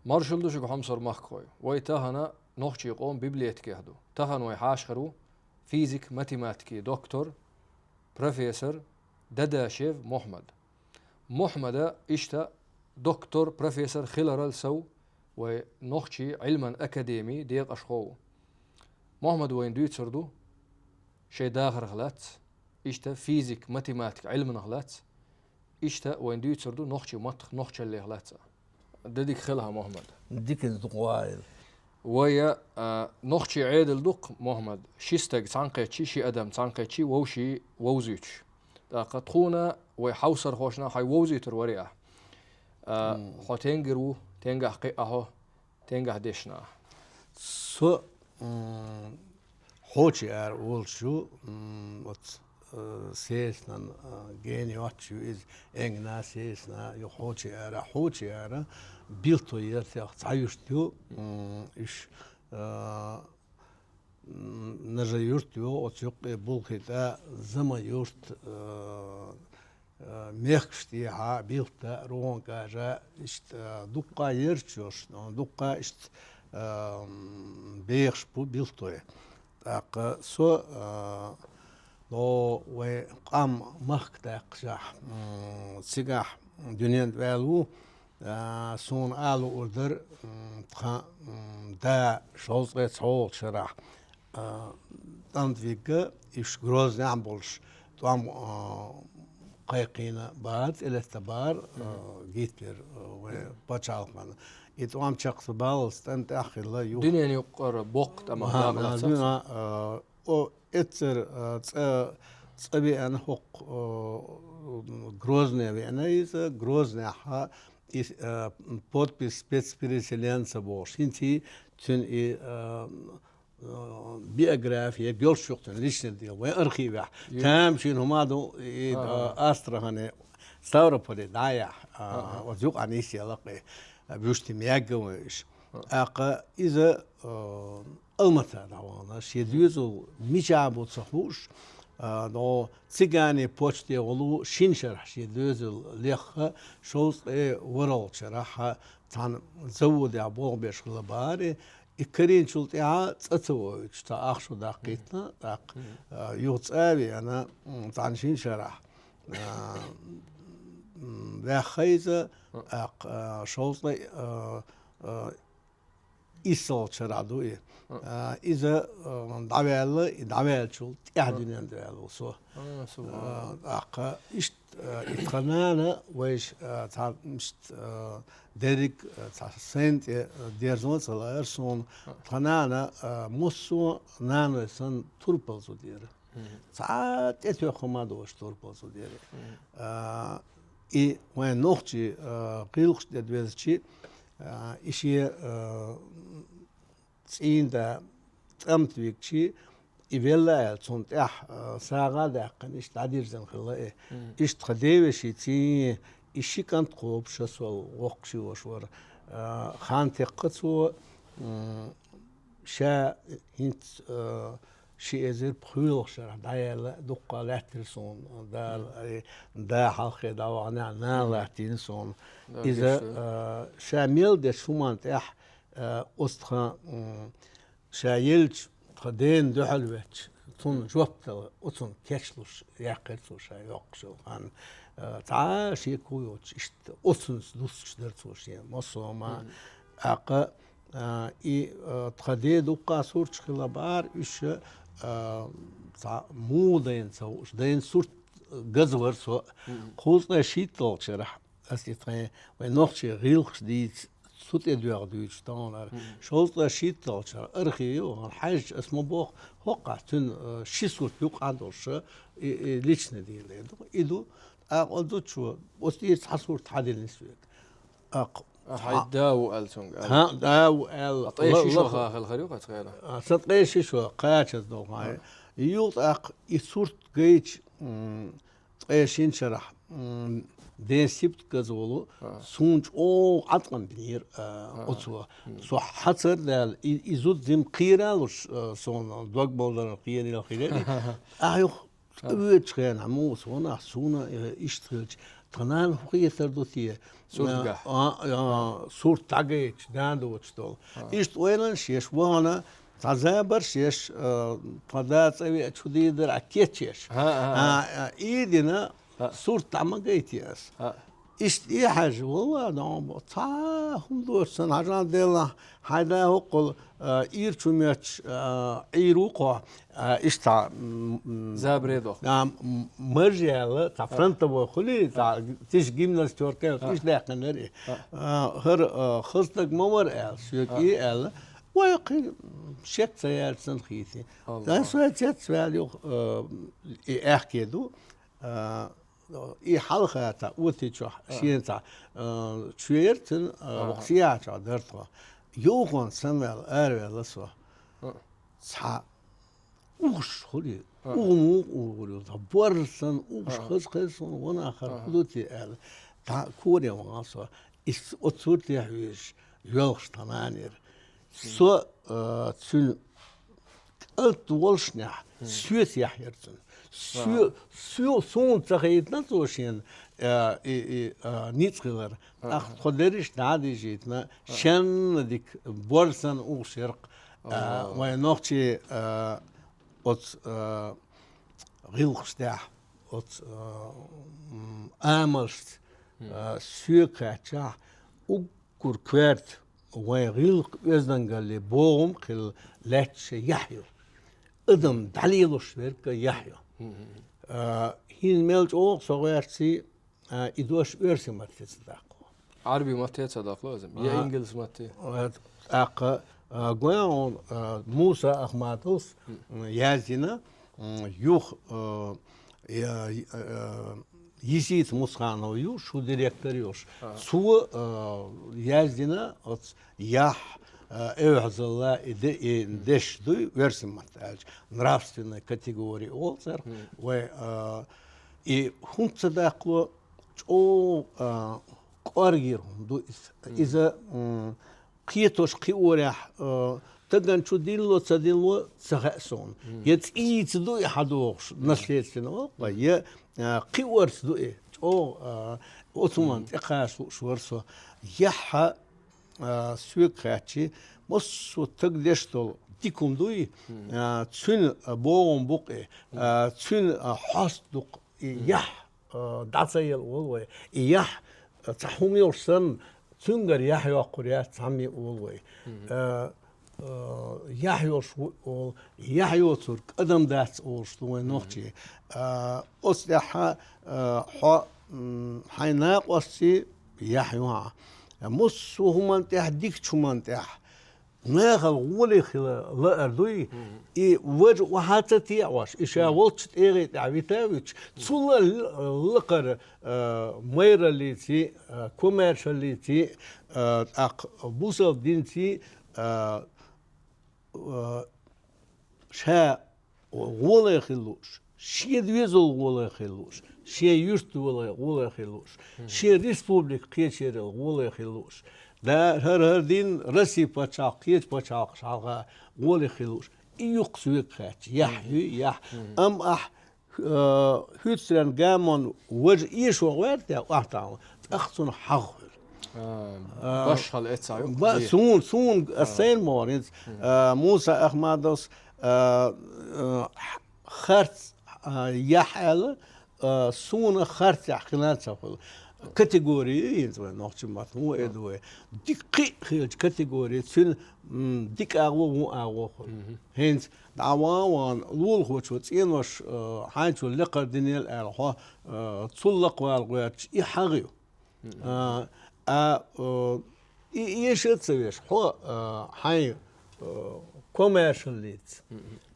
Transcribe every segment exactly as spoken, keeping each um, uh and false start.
Маршал ду шуга, хьомсара махкахой. Вай тахана нохчий къоман библиотекехь ду. Тахана вай хьаша хир ву физик-математикин доктор, профессор Дадашев Мухьмад. Мухьмада иштта доктор, профессор хиларал сов вай нохчий Ӏилман академин декъашхо ву. Мухьмад вайна дуьйцур ду шайн дахарх лаьцна, иштта физик, математик Ӏилманах лаьцна, иштта вайна дуьйцур ду нохчий маттах, нохчаллех лаьцна. Де дика хила хьан, Мухьмад. Диканца дукха ваийла. Вай, а, нохчий Ӏедал ду-кх, Мухьмад, ши стаг цхьаьнакхетчий, ши адам цхьаьнакхетчий, вовшийн вовзуьйтуш. ТӀаккха тхуна вай хьовсархошна хьо вовзуьйтур вара ахь. А, хьо тенгара ву, тенгахь кхиъ а хьо, тенгахь дешна. Со, м, Хьочи-Ара волуш ю, м, оцу, э, Сесанан, э, гена йоццуш ю иза, энгна Сесана ю Хьочи-Ара. Хьочи-Ара Билтойн яртех цхьа юрт ю, м, уьш, э, м, Нажа-Юрт ю, оцу юккъе Булхи-ТӀа, Зама-Юрт, э, э, мехкаш тӀехьа, Билта, РогӀан-КӀажа, иштта, э, дуккха ярташ йолуш, но дуккха иштта, э, м, бехаш бу Билтой. ТӀаккха со, э, но вай къам махка даьккхичахь, м, цигахь дуьнен тӀе ваьлла ву, э, суна ала луур дара, м, тхан, м, да шовзткъе цхьолгӀачу шарахь, а, тӀам тӀе вигна, уьш Грознехь болуш, тӀом, а, кхайкхийна бара, тӀелетта бара, а, Гитлер, а, вай пачхьалкхана. И тӀом чекх ца баллалц тӀам тӀехь хилла юха. Дуьненан юккъера боккха тӀамах, ага, дакъа лаьцна. А, о, эццара, а, цӀа, цӀа веана хӀокху, а, Грозне веана иза, Грознехь и, а, подпись спецпереселенца бохуш. ХӀинца и цуьнан и, а, э, биография, гелш ю-кх цуьнан личный дело, вайн архивехь. Ю- Тамашийна хӀума ду, и, ага, э, Астрахане, Ставрополе дӀаяхьа, а, ага, оцу юкъана йист яла-кх и, а, вуьшта ма ягга вайн уьш. Ага. ТӀаккха иза, э, Алмата дӀавахана, шен доьзал мичахь бу ца хууш, а, но цигане почте гӀуллакх шина шарахь шен доьзал лехха, шовзткъе ворхӀалгӀачу шарахь цхьана заводехь болх беш хилла бахара, и карийначул тӀаьхьа цӀа ца воуьйтуш, цхьа ахча даккхийтина, тӀаккха, а, юха цӀа а веана, м, цхьана шина шарахь, а, м, ваьхна иза, тӀаккха, а, шовзткъе, а, а, иссалгӀачу шарахь ду и. А, иза, а, дӀаваьлла, и дӀаваьллачул тӀаьхьа дуьнен тӀе ваьлла ву со. А, тӀаккха иштта, а, и тхан нана вайша, а, цхьа, иштта, а, дерриг, а, цхьа сайна тӀе, а, дерзо а ца лаьара суна. Тхан нана, а, массо а нанойн санна турпалза дара. Цхьа тӀетоьхна хӀума доцуш турпалза дара. А, и вайн нохчий, а, гӀиллакхаш тӀе доьзначи, а, и шен, а, цӀийнда тӀам тӀе вигчи, и велла аьлла, цунна тӀехь, а, сагӀа а даьккхина, иштта дӀадирзина хилла и. Иштта тхан девешин цӀий, и ши кӀант кхобуш, ша сол воккхуш йолуш вара. А, хан текхна цо, м, ша хӀинца, а, ши эзар пхоьалгӀачу шарахь дӀаяьлла, дуккха лаьттира суна, Дала, ай, да хьалххе дӀавахана, нана латтийна суна. Иза, а, ша мел дечу хӀуманна тӀехь, а, оцу тхан, м, ша елча, тхан дена дуьхьал ветташ, цунна жоп дала, оцунна кечлуш яьккхира цо ша йоккхуш йолу хан. А, цхьа а шеко йоцуш, иштта оцунца дуссуш дара цо шен массо а хӀума. ТӀаккха, а, и, а, тхан ден дуккха сурташ хилла бахара, уьш, а, цхьа муха дайна ца хууш, дайна сурт газа вара со. Кхузткъе шийтталгӀачу шарахь, ас и тхайн вайн нохчийн гӀиллакхаш дийца, цу тӀе доьгӀна дуьйцуш таханара. Шовзткъе шийтталгӀачу шарахь архив ю, хьаьжча ас ма боху, хӀокхахь цуьнан, а, ши сурт юкъахь долуш, и, и личный дийна дерг ду. И ду, тӀаккха оцу зудчо, оцу тӀера цхьа сурт хьадиллина соьга. ТӀаккха, а, хьайн да ву аьлла цуьнга аьлла. ХӀа, да ву аьлла. Ткъе ши шо ха хилла хир ю кхаца хенахь. А, сан ткъе ши шо кхачаза долу хан. Юха тӀаккха и сурт гайча, м, ткъе шина шарахь, м, ден сибат газа волу, суна чӀогӀа Ӏаткъам бинера, а, оцо. Со хьацар а даьлла, и, и зуда жимма кхералуш, а, суна дог болдарна кхерийла хилира. Ахьа юха цӀа воьдучу хенахь, муха суна, ахь суна, э, иштта хилча, Тхьанан хӀу хетар ду те? Суртгахь. А, а, сурт дӀагайташ, дӀадоцуш долу. Иштта ойланаш еш, вахана, цхьа забарш еш, а, тхан да цӀа веа чу дийр дара, а, кечъеш. А, а, а. А, а, и дина, сурт дӀа ма гайти ас. А. Иштта и хьажа, валла, дӀа, цхьа хӀума доцу сан хьажа делла, хьайда хӀоккхул, а, ир чу моьттуш, а, Ӏийр ву кхо, а, иштта, м, м, Забаре доху. А, м, маржа яьлла, цхьа фронтовой хуьлий, цхьа тиша гимнастёрка, иштта даьккхина дара и. А, хӀара, а, хаза стаг ма вара аьлла, соьга и аьлла. Вай кхин шек ца яьлла сан хийти. Аллах. Сан соьга цец ваьлла юха, а, и аьхке ду. А, и хьалха цхьа оти чохь шена цхьа, а, чоьра цуьнан, а, вокху сияхьа чохь дара тхо. Юхана санваьлла, араваьлла со. А. Цхьа угӀуш хуьлий, угӀу муха угӀур ю, цхьа борз санна угӀуш хаза-хаза суна ванахар хӀу ду те аьлла. Тхьа коре вахана со. Иза оцу суртехь везаш, йоьлхуш тхан нана яра. Со, а, цуьнан кӀант воллушехь, соьца яхь яра цуьнан. Соь-, соь-, суна ца хайтина цо шена, а, и, и, а, ницкъ хилар. ТӀаккха тхо дерриш дӀа а дижийтина, шенна дика борз санна угӀуш яра-кх, а, вайн нохчий, а, оцу, а, гӀиллакхаш тӀехь, оцу, а, м, амалшца, а, соьга хаьттичахь, уггар коьрта вайн гӀиллакх-оьздангаллин богӀум хилла лаьтташ яхь ю. Адам дӀалелош верг а яхь ю. А, хӀинца мел чӀогӀа со гӀертий, а, и дош оьрсийн матте ца даккхало. Ӏарбийн матте ца даккхало иза? Я ингалс матте? А, тӀаккха, а, гой хьуна, а, Муса Ахматовс, м, яздина, м, юха, а, я, а, Йисита Мусханов ю, шу директор йолуш. Цо, а, яздина оцу яхь, а, эвхьазалла и де-, и деш дуй, оьрсийн матте аьлча, нравственная категория олу царах. Вай, а, и хӀунда ца даккхало, чӀогӀа, а, кӀоргера хӀума ду иза. Иза, м, кхетош кхиорехь, а, тагана чу дилло, ца дилло, ца хаьа суна. Я цӀийца ду и хьадогӀуш, наследственно, я, а, кхиорца ду и, чӀогӀа, а, оцу хӀуманна тӀекхача лууш вара со. Яхь, а, соьга хаьттича, массо а таг деш долу дика хӀума дуй, а, цуьнан, а, богӀум бу-кх и, а, цуьнан, а, хьоста ду-кх и яхь. А, дӀа ца елла олу вай. И яхь, а, цхьа хӀума йолуш санна, цуьнгара яхь йоккхур яц цхьамма а олу вай. А, а, яхь йолуш ву олу, яхь йоцург адам дац олуш ду вайн нохчий. А, оцу тӀехь, а, хьо, м, хьайн накъостий яхь ю хьан. Массо а хӀуманна тӀехь, дикачу хӀуманна тӀехь. Нахал гӀоле хила лаар дуй, и важа охьа ца теӀош, и ша волчу тӀегӀи тӀехь вита а вуьтуш, цул а л-, лакхара, а, майраллиций, а, комаьршаллиций, а, тӀаккха бусалба динций, а, а, ша гӀоле хила лууш, шен доьзал гӀоле хила лууш, шен юьрт гӀоле, гӀоле хила лууш, шен республика кхечерал гӀоле хила лууш, да, хӀара-хӀара дин Россия пачхьалкх, кхечу пачхьалкхаш хьалха гӀоле хила лууш. И юккъе соьга хаьттича, яхь ю, яхь. Амма ахь, э, хӀуьттаренна гамонна важа эшо гӀерта, охьатаӀо, тӀаккха цунах хьагӀ хуьлу. А, башхала эцахь ю? Ба-, суна, суна, ас сайна ма вара хӀинца, а, Муса Ахмадовс, а, а, харц, а, яхь аьлла, а, суна харц яхь хила ца хуьлу. Категори ю хӀинца вайн нохчийн маттахь, вон эду вай. Дика кхиъ хилча категори, цуьнан, м, дика агӀо, вон агӀо хуьлу. ХӀинца дӀа ван-ван лулахочо цӀенош, а, хьайначул лекхара динел аьлла хьо, а, цул лакхавала гӀоьрташ, и хьагӀ ю. А, а, о, и эша а ца веш, хьо, а, хьайн, а, комаьршаллица,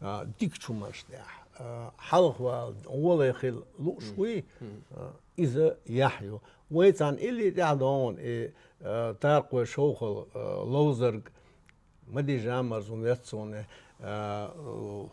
а, дикачу хӀуманаш тӀехь, а, хьалхавала, гӀоле хила лууш вуй, а, иза яхь ю. Вай цхьана илли тӀехь догӀун и, а, Таркхой шовхал, а, ловзарг, Ма дижа, марзун вет суна, а,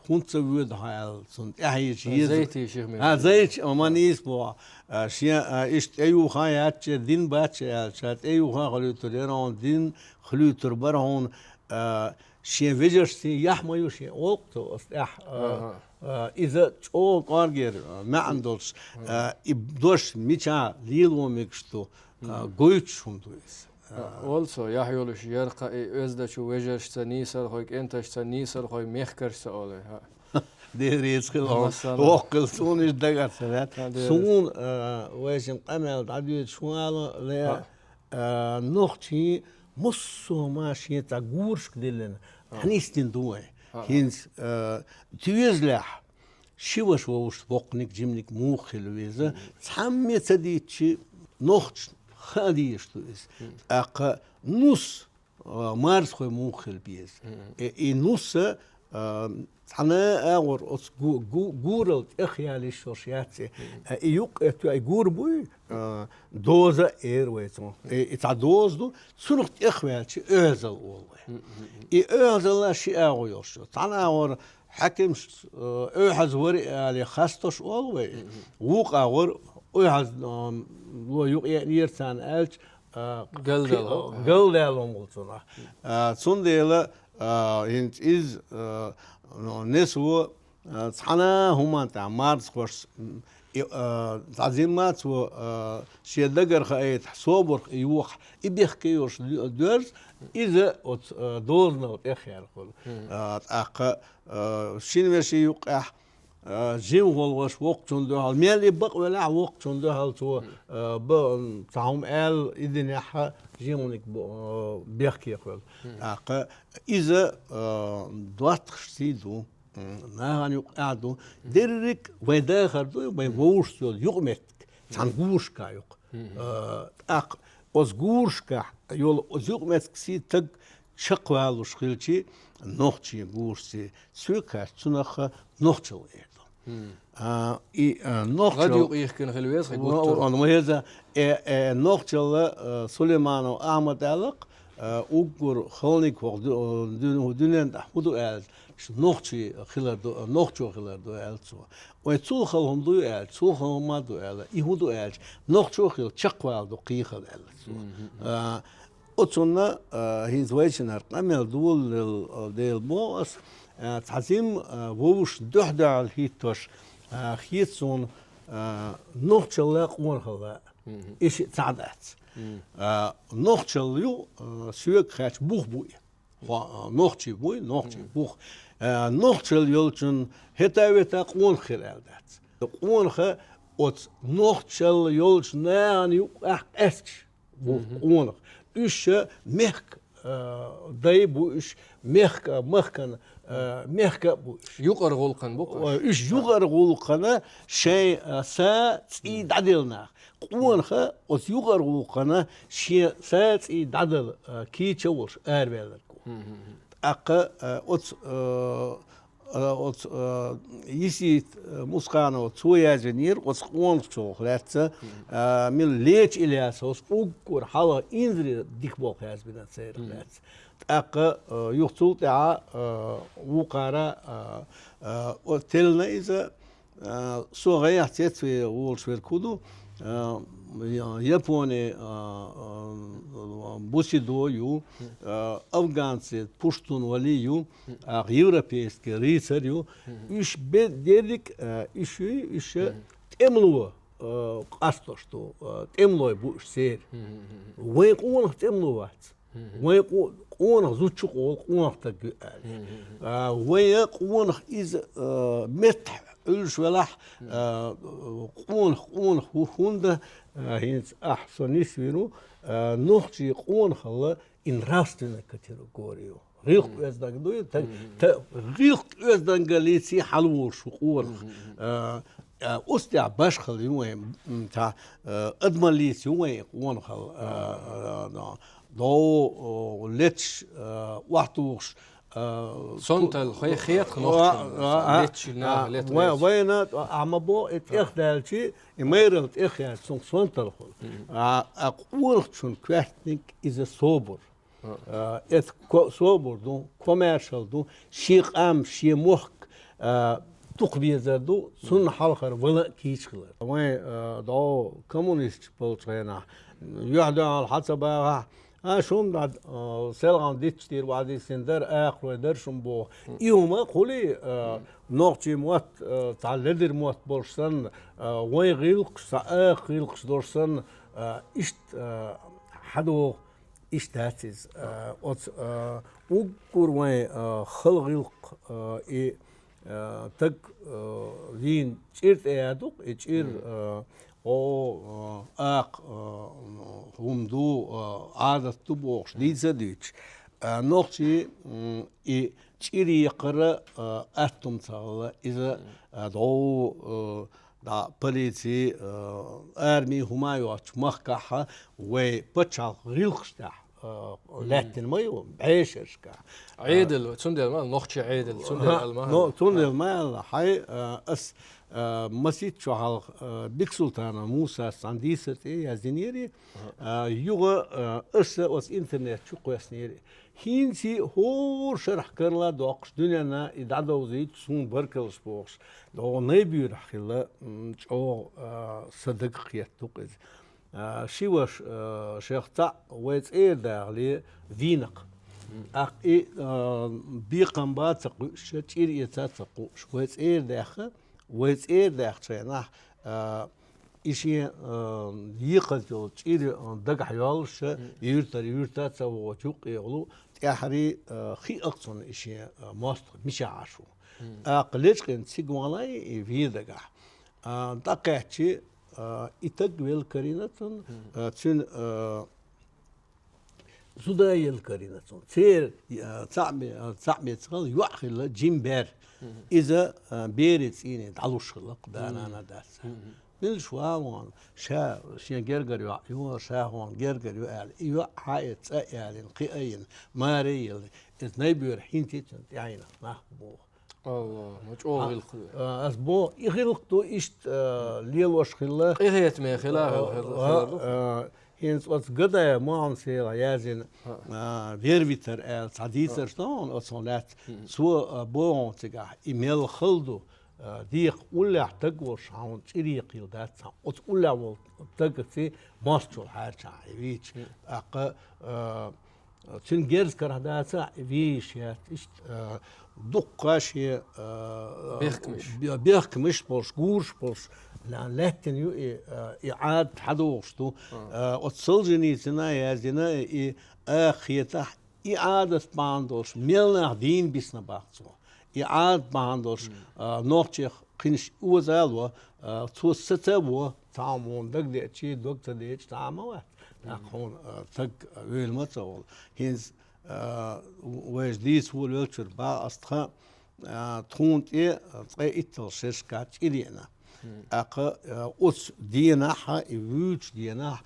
хӀунда ца воьду хьо аьлла, цунна тӀаьхьа йича еза. Зайти ших мегар. А, зайти, а, ма нийса боху. А, шен, а, иштта тӀеюха яц, дин бац аьлла, ша тӀеюха хуьлуьйтур яра хьуна, дин хуьлуьйтур бара хьуна, а, Шен вежаршций яхь ма ю шен олкъ цо ас тӀехь, а, Аха. а, иза чӀогӀа кӀоргера, а, маьӀна долуш, а, и дош мича лело мегаш ду, а, гойтуш хӀума ду иза. А, олу цо, яхь йолуш яркха и оьздачу вежаршца нийсархой, кӀенташца нийсархой, мехкаршца олу. Деррица хила хьо, Масала. воккхал суна иштта дагар ца лаьтта. А, деррица. Суна, а, вайшин къамел дӀадоьдуш хӀун ала ле, А. а, нохчий массо а ма шен цхьа гурашка диллина, А. хьанистина ду вай. А. ХӀинца, а, тезалехь, ши ваша вовшашца боккханиг, жиманиг муха хила веза, Мгм. цхьамме ца дийцчи, нохчашна хаа дезаш ду иза. Мгм. ТӀаккха нус а, марзхой муха хила беза. Мгм. Э, и нус а, а, цхьана а агӀор оцу гу-, гу-, гурал тӀехъяла йиш йолуш яц и. Мгм. Э, и юккъе тоьу, и гур буй, а, доза а эр вай цунах. Э, и цхьа доза ду, цунах тӀехваьлча оьзал олу вай. Мгм. И оьзал а ши агӀо йолуш ю. Цхьана агӀор хьаькамаш, э, оьхьаз вара а али хастош олу вай. Мгм. Вукху агӀор оьхьаз, а, ло юкъа еънера царна аьлча, а, Галдала. Галдала хӀума хуьлу цунах. А, цундела, а, хӀинца иза, а, ну, несво, а, цхьана а хӀуманна тӀехь марзхошца, м, и, а, цхьа зимма цо, а, шен дагара хаийта, собарх и йохьа, и бехке йолуш ду-, доьрза, иза оцу, а, дозанал тӀехъяьлла хуьлу. Мгм. А, тӀаккха, а, шина вешин юккъехь, а, жимахволу ваша воккхачунна дуьхьал, мел и бакъвелахь воккхачунна дуьхьал цо, Мгм. а, ба-, м, цхьа хӀума аьлла, и динехь жиманиг бо-, а, бехке хуьлу. Мгм. ТӀаккха иза, а, доттагӀашций ду, м, нахана юккъехь ду, Мгм. дерриг а вайн дахар ду, вайн Мгм. вовшашца йолу юкъаметтиг, цхьана Мгм. гурашка юкъа. Мгм. А, тӀаккха оцу гурашкахь йолу оцу юкъаметтигашций стаг чекхвалуш хилчи, нохчийн гурашций, соьга хаьттича, цунах нохчалла эр ду. Мгм. А, и, а, нохчалла ГӀадъюкъ йихкина хила веза хьи гуттар а. Вон, вон, веза, э, э, нохчалла, э, Сулейманов Ахьмада аьлла-кх, э, уггар халаниг хӀокху ду-, ду-, дуьнен тӀехь хӀун ду аьлча, нохчий хилар ду, нохчо хилар ду аьлла цо. Вай цул хала хӀума дуй аьлча, цул хала хӀума ду аьлла, и хӀун ду аьлча, нохчо хила чекхвала ду кхин хала аьлла цо. Мгм. А, оцунна, а, хӀинца вайшиннара къамел долалуш дела боху ас, а, цхьа зим, а, вовшашна дуьхь-дуьхьал хӀиттош, а, хета суна, а, нохчалла а къонахалла а. Мгм. И шиъ цхьаъ дац. Мгм. А, нохчалла ю, а, соьга хаьттича бух бу и. Хо-, а, нохчий буй, нохчий Мгм. бух. А, нохчалла йолчун хӀета-вета къонах хир аьлла дац. Къонаха оцу нохчалла йолчу нахана юккъехь къаьсташ бу Мгм. къонах. Уьш ша мехка, а, дай бу уьш, мехка, махкана, а, мехка а бу уьш. Юкъара гӀуллакхана бу-кх уьш. Уьш юкъара гӀуллакхана шайн, а, са, цӀий Мгм. дӀаделла нах. Къонаха оцу юкъара гӀуллакхана шен са, цӀий дӀадала, а, кийча а волуш араваьлларг ву. Мгм. ТӀаккха, а, оцу, а, а, оцу, а, Йисит, а, Мусханов, цо яздинера оцу къонахчух лаьцна, Мгм. а, мила Леча Ильясовс уггар хьалха инзаре дика болх яздина церах Мгм. лаьцна. ТӀаккха, а, юха цул тӀаьхьа, а, вукхара, а, а, о-, теллина иза, а, со гӀайгӀа цецве волуш верг хӀун ду, а, Я-, Японе, а, а, Бусидо ю, а, афганце Пуштун Вали ю, а, европейский рыцарь ю. Уьш бе-, дерриг, а, уьш ю, уьш тӀемло, а, къастош ду, а, тӀемлой бу уьш церан. Вайн къонах тӀемло вац. Вайн къо-, къонах зудчух олу къонах стаг ю аьлла. А, вайн къонах иза, а, меттахь Ӏуьллуш велахь, а, къонах, къонах ву, хӀунда, а, хӀинца ахь со нисвийр ву, а, нохчий къонахалла и нравственная категория ю. ГӀиллакх-оьздангалла ду, та, та, гӀиллакх-оьздангаллиций хьалаволуш ву къонах. А, а, устагӀа башхалла ю вайн, м, та, а, адамаллица ю вайн къонахалла, а, а, а, дов, о, леташ, а, охьатухуш, а, Сонталла, хе-, хетах а, нохчалла, а, а, леташ а, наха лета вай-, вайна, а, ма бо, и тӀехдаьлчи, и майралла тӀехъяьлча, цунах сонталла хуьлу. А, а къонахчун коьртаниг иза собар. А, это ко-, собар ду, комаьршалла ду, шен къам, шен мохк, а, дукха безар ду, цунна хьалхара вала а кийча хилар. Вайн, а, дӀо коммунисташ болчу хенахь, юьхь-дуьхьал хьа ца багӀахь, А, шун дӀа, а, селгӀан дитча дийр вадийсин дар, акхарой дар шун боху. И хӀума хулий, а, нохчий мотт, а, цхьа ледир мотт болуш санна, а, вайн гӀиллакхаш, цхьа акха гӀиллакхаш долуш санна, а, иштта, а, хьадогӀу, иштта дац иза. А, оцу, а, уггар вайн, а, хала гӀиллакх, а, и, а, таг, а, вийна чӀир тӀе яду-кх, и чӀир, а, О, а, акха, а, хӀума ду, а, Ӏадат ду бохуш, дийца а дуьйцуш. А, нохчий, м, и чӀир екхара, а, аттум ца хилла, иза, а, дӀо, а, дӀа полици, а, арми хӀума йоцучу махкахь вай пачхьалкх гӀиллакхаш тӀехь, а, лаьттина ма ю, бӀешерашка. Ӏедал, цундела ма, нохчий Ӏедал, цундела Ага, аьлла ма но, аьлла. Цундела ма аьлла, хьай, а, ас, а, масийтта шо хьалха, а, Бексултанов Мусас цхьана дийсар тӀе яздинера, а, юха, а, аса оцу интернет чу кхоьссинера. ХӀинца хӀора шарахь карла доккхуш, дуьненна и дӀадовзийта суна баркаллаш бохуш, догӀу Найбуьрахь хилла, м, чӀогӀа, а, сан дага кхетта ду-кх иза. А, ши ваша, а, шех цхьаъ вай цӀера дахале вийнакх. ТӀаккха и, а, бекхам бан ца кхуьуш, чӀир эца ца кхуьуш, вай цӀера даьхна, вай цӀера даьхначу хенахь, а, и шен, а, екхаза йолу чӀир, а, дагахь йоллуш, юьртара юьрта ца вогӀучу юккъе гӀулу, тӀаьхьарий, а, хиъ-кх цунна и шен, а, мостагӀ мичахь Ӏаш ву. ТӀаккха лечкъина цига вахана и вен дагахь. А, дӀакхаьччи, а, и таг велла карийна цунна, а, цуьнан, а, зуда елла карийна цунна. Церан, а, цхьаъ бе-, а, цхьаъ бен ца хилла, йоӀ хилла, жима бер. Иза, а, берийн цӀийне дӀалуш хилла-кх, да-нана дац. Милаш ван вон, ша шен гергара йоӀ ю, ша хьуна гергара ю аьлла, и йоӀ хьаэца цӀа а ялийна, кхиа а йина, маре а елла, иза Найбуьрахь хӀинца а цунна тӀаьхьенах нах бу боху. Аллах, ма чӀогӀа гӀиллакх ду. А, ас боху, и гӀиллакх ду иштта, а, лелош хилла. Къинхетаме хила, а, хила, а, хила ду. А, хӀинца оцу Гадаев Мухьаммад-Селахь яздина, а, Вервитар аьлла цхьа дийцарш ду хьуна оцунах лаьцна. Цо, а, боху цигахь, и мел хала ду, а, декха уллехь таг волуш хьуна чӀир екха хилла дац цхьа. Оцу уллехь волу тагаций мостагӀчул хьаьрчахь и вийча. ТӀаккха, а, Цуьнан герз карахь дацахь, вийш яц иштта, а, дуккха шен, а, бехкамаш. Бе-, бехкамаш болуш, гураш болуш, ла-, лаьттина ю и, а, и Ӏадат хьадогӀуш ду. А, оцу Солженицына яздина и, а, кхетахь, и Ӏадат бахьана долуш, мел нах дийна бисна боху цо. И Ӏадат бахьана долуш, а, нохчех кхинаш оза а ло, а, цо саца а во, цхьа хӀума вон дагадеъчий, дог ца деъча, цхьа а ма вац. ТӀаккха хьуна, а, таг, а, вевла ма ца волу. ХӀинца, а, вайша дийца волавелчуьра боху ас тхан, а, тхуна тӀе, а, ткъе итталгӀа шерашкахь чӀир еана. ТӀаккха, а, оцу денахь, и вуьйцучу денахь,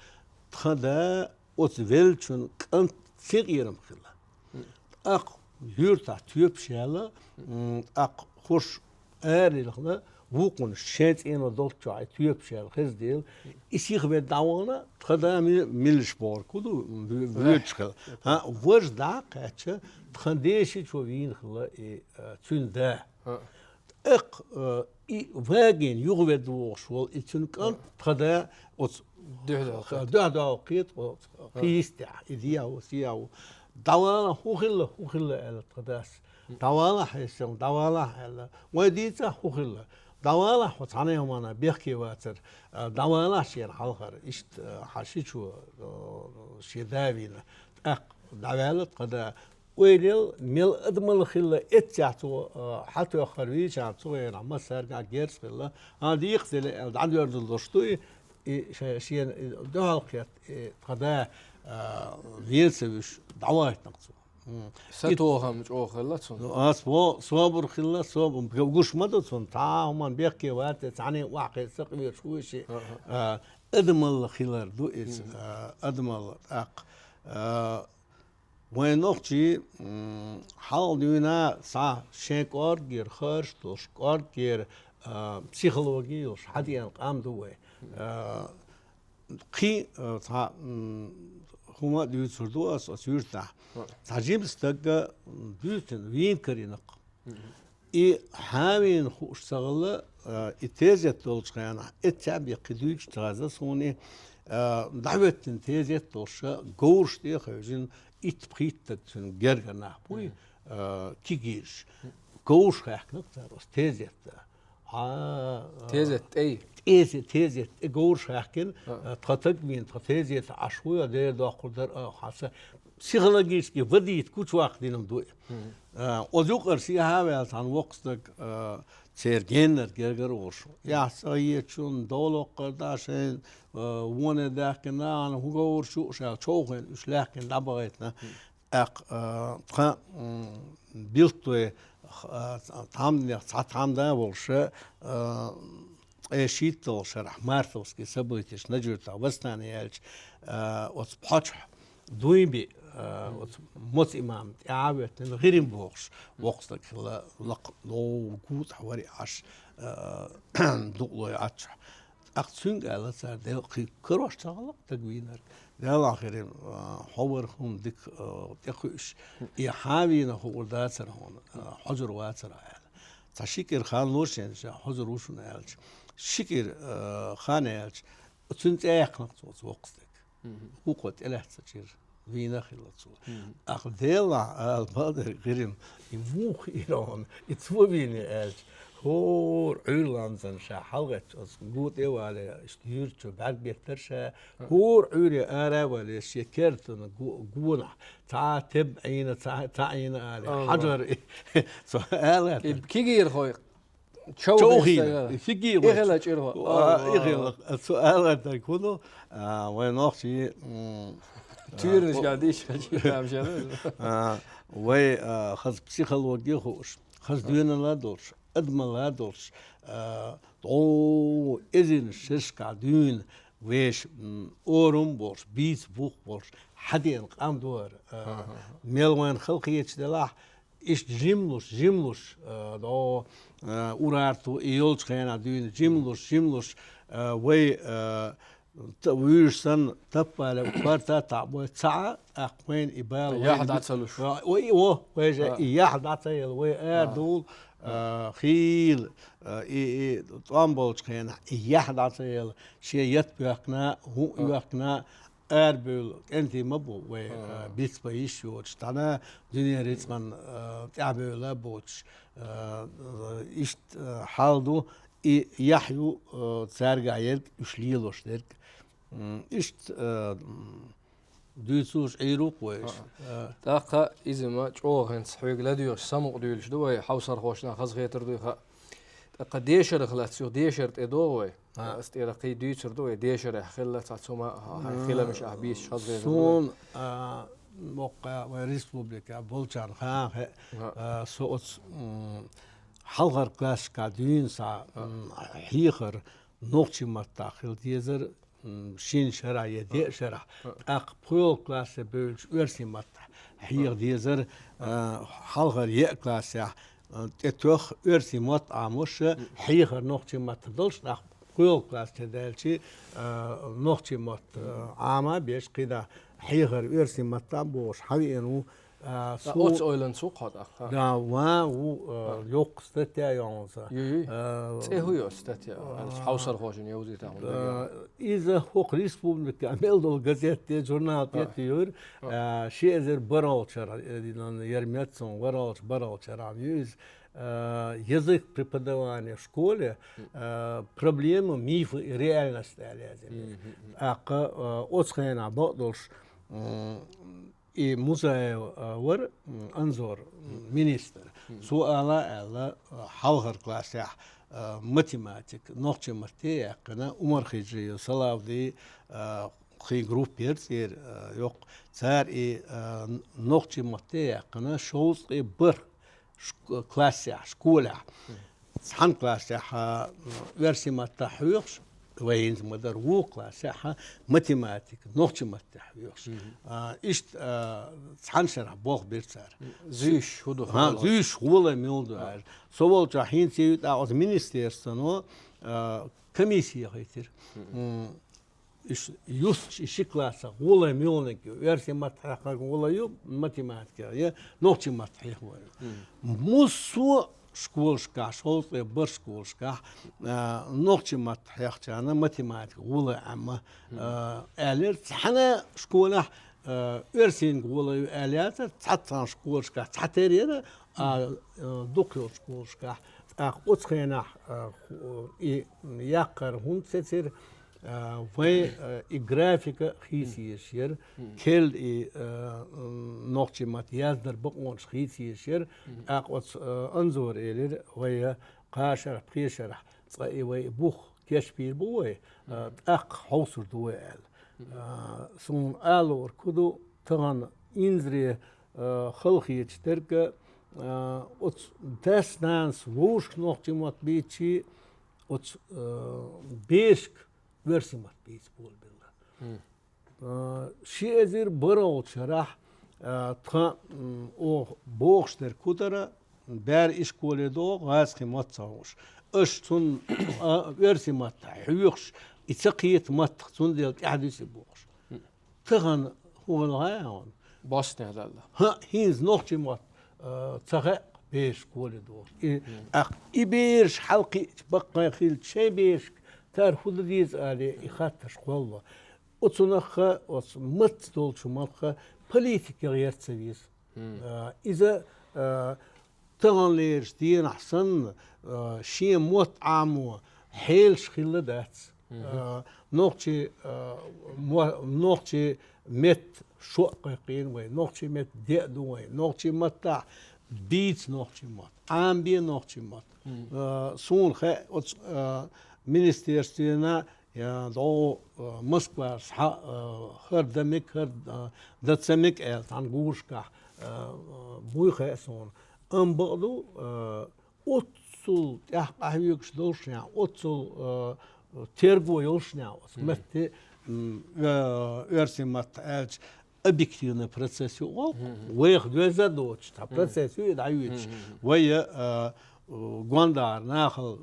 тхан да оцу веллачун кӀант цхьа къерам хилла. ТӀаккха юьртахь тоьпаш яьлла, м, тӀаккха хӀорш арайилхина, вукхунна шен цӀено долччохь и тоьпаш яьлла хезна дела, и сиха ведда дӀавахана, тхан да ми-, милаш бохург хӀун ду, в-, воьдуш хилла. ХӀа, важа дӀа а кхаьчча, тхан дешичо вийна хилла и, а, цуьнан да. ТӀаккха, э, и вагийна юхаведда вогӀуш волу и цуьнан кӀант тхан да оцу дуьхьал кхета, оцу кхийсатехь, и дехьа ву, сехьа ву. ДӀавалахь, хӀун хилла, хӀун хилла аьлла тхан дас. ДӀавалахь, хьесам, дӀавалахь аьлла. Вай дийцахь, хӀун хилла. ДӀавалахь, хьо цхьана а хӀуманна бехке вацара. Э, дӀавалахь шена хьалхара. Иштта, э, хьан шичо, э, шен да вийна. ТӀаккха дӀаваьлла тхан да. Ойла ел, мел адамалла хилла, эццехь цо, а, хьатоьххар вийчахьана, цу гӀенахь массаьрга герз хилла. А, декхаделла аьлла, дӀадоьрзур долуш ду и, и ше-, шена и дуьхьал кхетта, и тхан да, а, вен ца вуьш, дӀавахийтина-кх цо. М. Сатохам чӀогӀа хилла цунна. Ну, ас бо-, собар хилла, собар, гуш ма ду цунна, цхьа а хӀуманна бехке вац, цхьаьна охьакхетта ца къоьруш ву ши. А, адамалла хилар ду иза, а, адамалла тӀаккха. А, Вайн нохчий, м, хьалха дуьйна схьа шен кӀорггера харш долуш, кӀорггера, а, психологи йолуш хьадеана къам ду вай. А, кхин, а, цхьа, м, хӀума а дуьйцур ду ас оцу юьртахь. Цхьа жима стагга дуьйцина, вийна карийна-кх. И хьан вийна хууш ца хилла, а, и тезет долчу хенахь, эццехь бен кхин дуьйцуш ца хезна суна и, А, дӀахӀоьттина тезет долуш, говраш тӀе а хевшина, итт-пхийтта стаг цуьнан гергара нах буй, а, кегийраш. Говраш хаьхкина цара оцу тезетта. А, а, тезет тӀе? Тезет, тезет тӀе говраш хаьхкина, а, тхан стаг вийна, тхан тезета Ӏаш ву, я дера доккхур дара, а, хьан са психологически вадийта гучуваккха дина ду и. А, оцу юкъара сехьа а ваьлла цхьана воккха стаг, а, церан геннара гергара а волуш. Яхь ца хетачунна, довла воккхар да шайна, а, вон а даьхкина, нахана хӀун говраш ю ша аьлла, човхийна уьш лаьхкина дӀабахийтина. ТӀаккха, а, тхан, м, билттой, а, тхьамданех цхьа тхьамда а волуш, а, ткъе шийтталгӀа шарахь мартовский событеш Наджуртах восстание яьлча, а, оцу пхьочахь дуй би, а, оцу моцу имам тӀаьхьа а воьттина, гӀирим бохуш, воккха стаг хилла лакха, лов гуцахь вари Ӏаш, а, дукъалой Ӏаччахь. ТӀаккха цуьнга аьлла цара, дел кхин карош ца хилла стаг вийнарг. Делахь гӀирим, а, хьо вара хӀума дика, а, тӀекхуьуш. И хьан вийна хуур дацара хьуна, а, хьожур вацара аьлла. Цхьа ши кӀира хан луш шена ша хьожур ву шуна аьлча. Ши кӀира, а, хан аьлча, цуьнан цӀе яьккхина цо оцу воккха стаг. ХӀокхо тӀелаьцна чуьра вийна хилла цо. ТӀаккха делахь ала бакъдерг гӀирим, и муха ира хьуна, и цо вийна аьлча, хӀора Ӏуьйра ламзана ша хьалгӀеттачу оцу гу тӀе а вале, иштта юьрта чу бӀаьрг беттара ша, хӀора Ӏуьйре ара а вале, шен кертана гу-, гонахь, цхьа теб Ӏийна, цхьа, цхьа Ӏийна али, хьажар и. Цо ала. И кегийрхой човхийна, фигийла. Ихила чӀирхо. А, ихила. Цо ала дерг хӀуну, а, вайн нохчий, м, туьйранаш а, га диш, хачи тамшана. А, вай, а, хаза психология хууш, хаза дуьйнала долуш, адамала долуш, а, дӀо эзарнаш шершкахь дуьйна вешан, м, орам болуш, бийца бух болуш, хьадеана къам ду хӀара, а, мел вайна хала кхеташ делахь, иштта жимлуш, жимлуш, а, дӀо, а, урарту и йолчу хенахь дуьйна, жимлуш, жимлуш, а, вай, а, та-, вуьйш санна, таппале, парта а таӀбой, цхьа а, тӀаккха вайна и бала яхь вайна дӀа ца луш. А, ой, о, вайша, а, и яхь дӀа ца елла, вай арадула, а, хийла, а, и, и тӀом болчу хенахь, и яхь дӀа ца елла, шен ят боьхкина, хӀун а йоьхкина, арабевлла кӀентий ма бу вай, а, бицбан йиш йоцуш, тхьана дуьненан рицкъан, а, тӀаьхьабевлла боцуш, а, иштта, а, хьал ду, и яхь ю, а, цаьргахь ерг, уьш лелош дерг. М, иштта, а, м, дуьйцуш Ӏийр ву-кх вай уьш. А. ТӀаккха иза ма чӀогӀа хӀинца хьоьга ладоьгӀуш самукъадуьйлуш ду вай, хьовсархошна хазахетар дуй хаьа. ТӀаккха дешарах лаьцна юха дешар тӀедогӀу вай. А. Аса тӀера кхин дуьйцур ду вай, дешарехь хилла цхьа цума, а, хьайн хиламаш ахь бийцаш хаза хезар ду вай. Суна, а, боккха вайн республика болчарна хаан хе, а, со оцу, м, хьалхара классашкахь дуьйна схьа, м, хьехар нохчийн маттахь хила дезар, м, шина шарахь я деа шарахь, тӀаккха пхоьалгӀа классе бевлча оьрсийн маттахь хьеха дезар, а, хьалхара еа классехь, а, тӀетоьхна оьрсийн мотт Ӏамош, хьехар нохчийн маттахь долуш, тӀаккха пхоьалгӀа класс тӀедаьлча, а, нохчийн мотт, а, Ӏама а беш, кхидӀа хьехар оьрсийн маттахь а бохуш, хьавеана ву, а, ткъа со оцу ойланца ву-кх хьо тӀаккха? Да, ван ву, а, йоккха статья йогӀун сан. Юй, юй. А, цӀе хӀун ю оцу статья? А, хьовсархошна йовзийта хьуна дагахь. Иза хӀокху республика мел долу газетте, журнал тӀе а туьйхира, а, ши эзар бархӀолгӀачу шарахь, э, яра меттиг, бархӀолгӀачу, бархӀолгӀачу шарахь ю иза, а, «Язык преподавания в школе, а, проблемы, мифы и реальность» аьлла язйина. ТӀаккха, а, оцу хенахь бакъдолуш, м, и Музаев, а, вара, м, Анзор, м, министр. Цо ала аьлла, а, хьалхара классехь, а, математика, нохчийн матте а яьккхина, Умархиджиев, Салавди, а, кхин группа яра цӀера, а, йоккха. Цара и, а, нохчийн матте а яьккхина, шовзткъе бархӀ шк-, классехь, школехь. Цхьана классехь, а, оьрсийн маттахь хьоьхуш, вай хӀинца ма-дарра, вукху классехь математика, нохчийн маттахь хьоьхуш. А, иштта, а, цхьана шарахь болх бира цара. Зуьйш хӀун ду? ХӀан, зуьйш гӀоле муьлха ду аьлла. Со волчохь хӀинца а ю, тӀаккха оцу министерствано, а, комиссия яхийтира. М, Иш юсташ, и ши классах гӀоле муьлханиг ю, оьрсийн маттахь хьехнарг гӀоле ю, математика я нохчийн маттахь хьехор ю. Муссо школашкахь, шовзткъе бархӀ школашкахь, а, нохчийн маттахь хьехчарна математика гӀолла Ӏемма, а, аьллера. Цхьана школахь, а, оьрсийн гӀолла ю аьлла яцара, цхьацца школашкахь цхьатера яра, а, а, дукха йолчу школашкахь. ТӀаккха оцу хенахь, а, ху-, и яккхар хӀунда сецира, а, вайн, а, и графика хийца езаш яра, керла и, а, м, нохчийн матта яздар бакъонаш хийца езаш яра. ТӀаккха оцу, а, Анзора элира, вай, а, кхаа шарахь, пхи шарахь, цкъа и вай бух кечбийр бу вай, а, тӀаккха хьовсур ду вай аьлла. А, суна ала луург хӀун ду, тахана инзаре, а, халахеташ дерг, а, оцу дас-нанас вовшашка нохчийн мотт бийцича, оцу, а, берашка оьрсийн мотт бийца болабелла. А, ши эзар бархӀолгӀачу шарахь, а, тхан, м, оха бохуш дерг хӀун дара, бер ишколе догӀу, гӀазкхийн мотт ца хууш. Аша цунна, а, оьрсийн маттахь хьоьхуш, и ца кхета маттах, цундела тӀаьхьадуьсу бохуш. Тахана хӀун хилла хаьий хьуна? Боснехь далла. ХӀаъ, хӀинца нохчийн мотт, а, ца хаьа берашка школе догӀуш. И, тӀаккха и бераш хьалакхиъча, баккхий хилча, шайн берашка цара хӀун дан деза алий, и хаттарш кхоллало. Оцунах а, оцу матца долчу малх а политика яла гӀерта ца веза. А, иза, а, таханлерачу дийнахь санна, а, шен мотт Ӏамо хьелаш хилла дац. А, нохчийн, а, мо-, нохчийн меттан шо а кхайкхийна вай, нохчийн меттан де а ду вай, нохчийн маттахь бийца нохчийн мотт, Ӏамабе нохчийн мотт. А, суна хаьа оцу, а, министерствена, я дӀо, а, Москвара схьа, а, хӀара дан мега, хӀара, а, дан ца мега аьлла, цхьана гурашкахь, а, буй хаьа суна. Амма бакъ ду, а, оццул тӀаьхьа къахьоьгуш долушехь, оццул, а, терго йолушехь, оцу матте, м, а, оьрсийн матта аьлча, объективный процесс ю оха, вайх доьзна а доцуш, цхьа процесс ю и дӀайоьдуш. Вай, а, а, гондагӀара нахала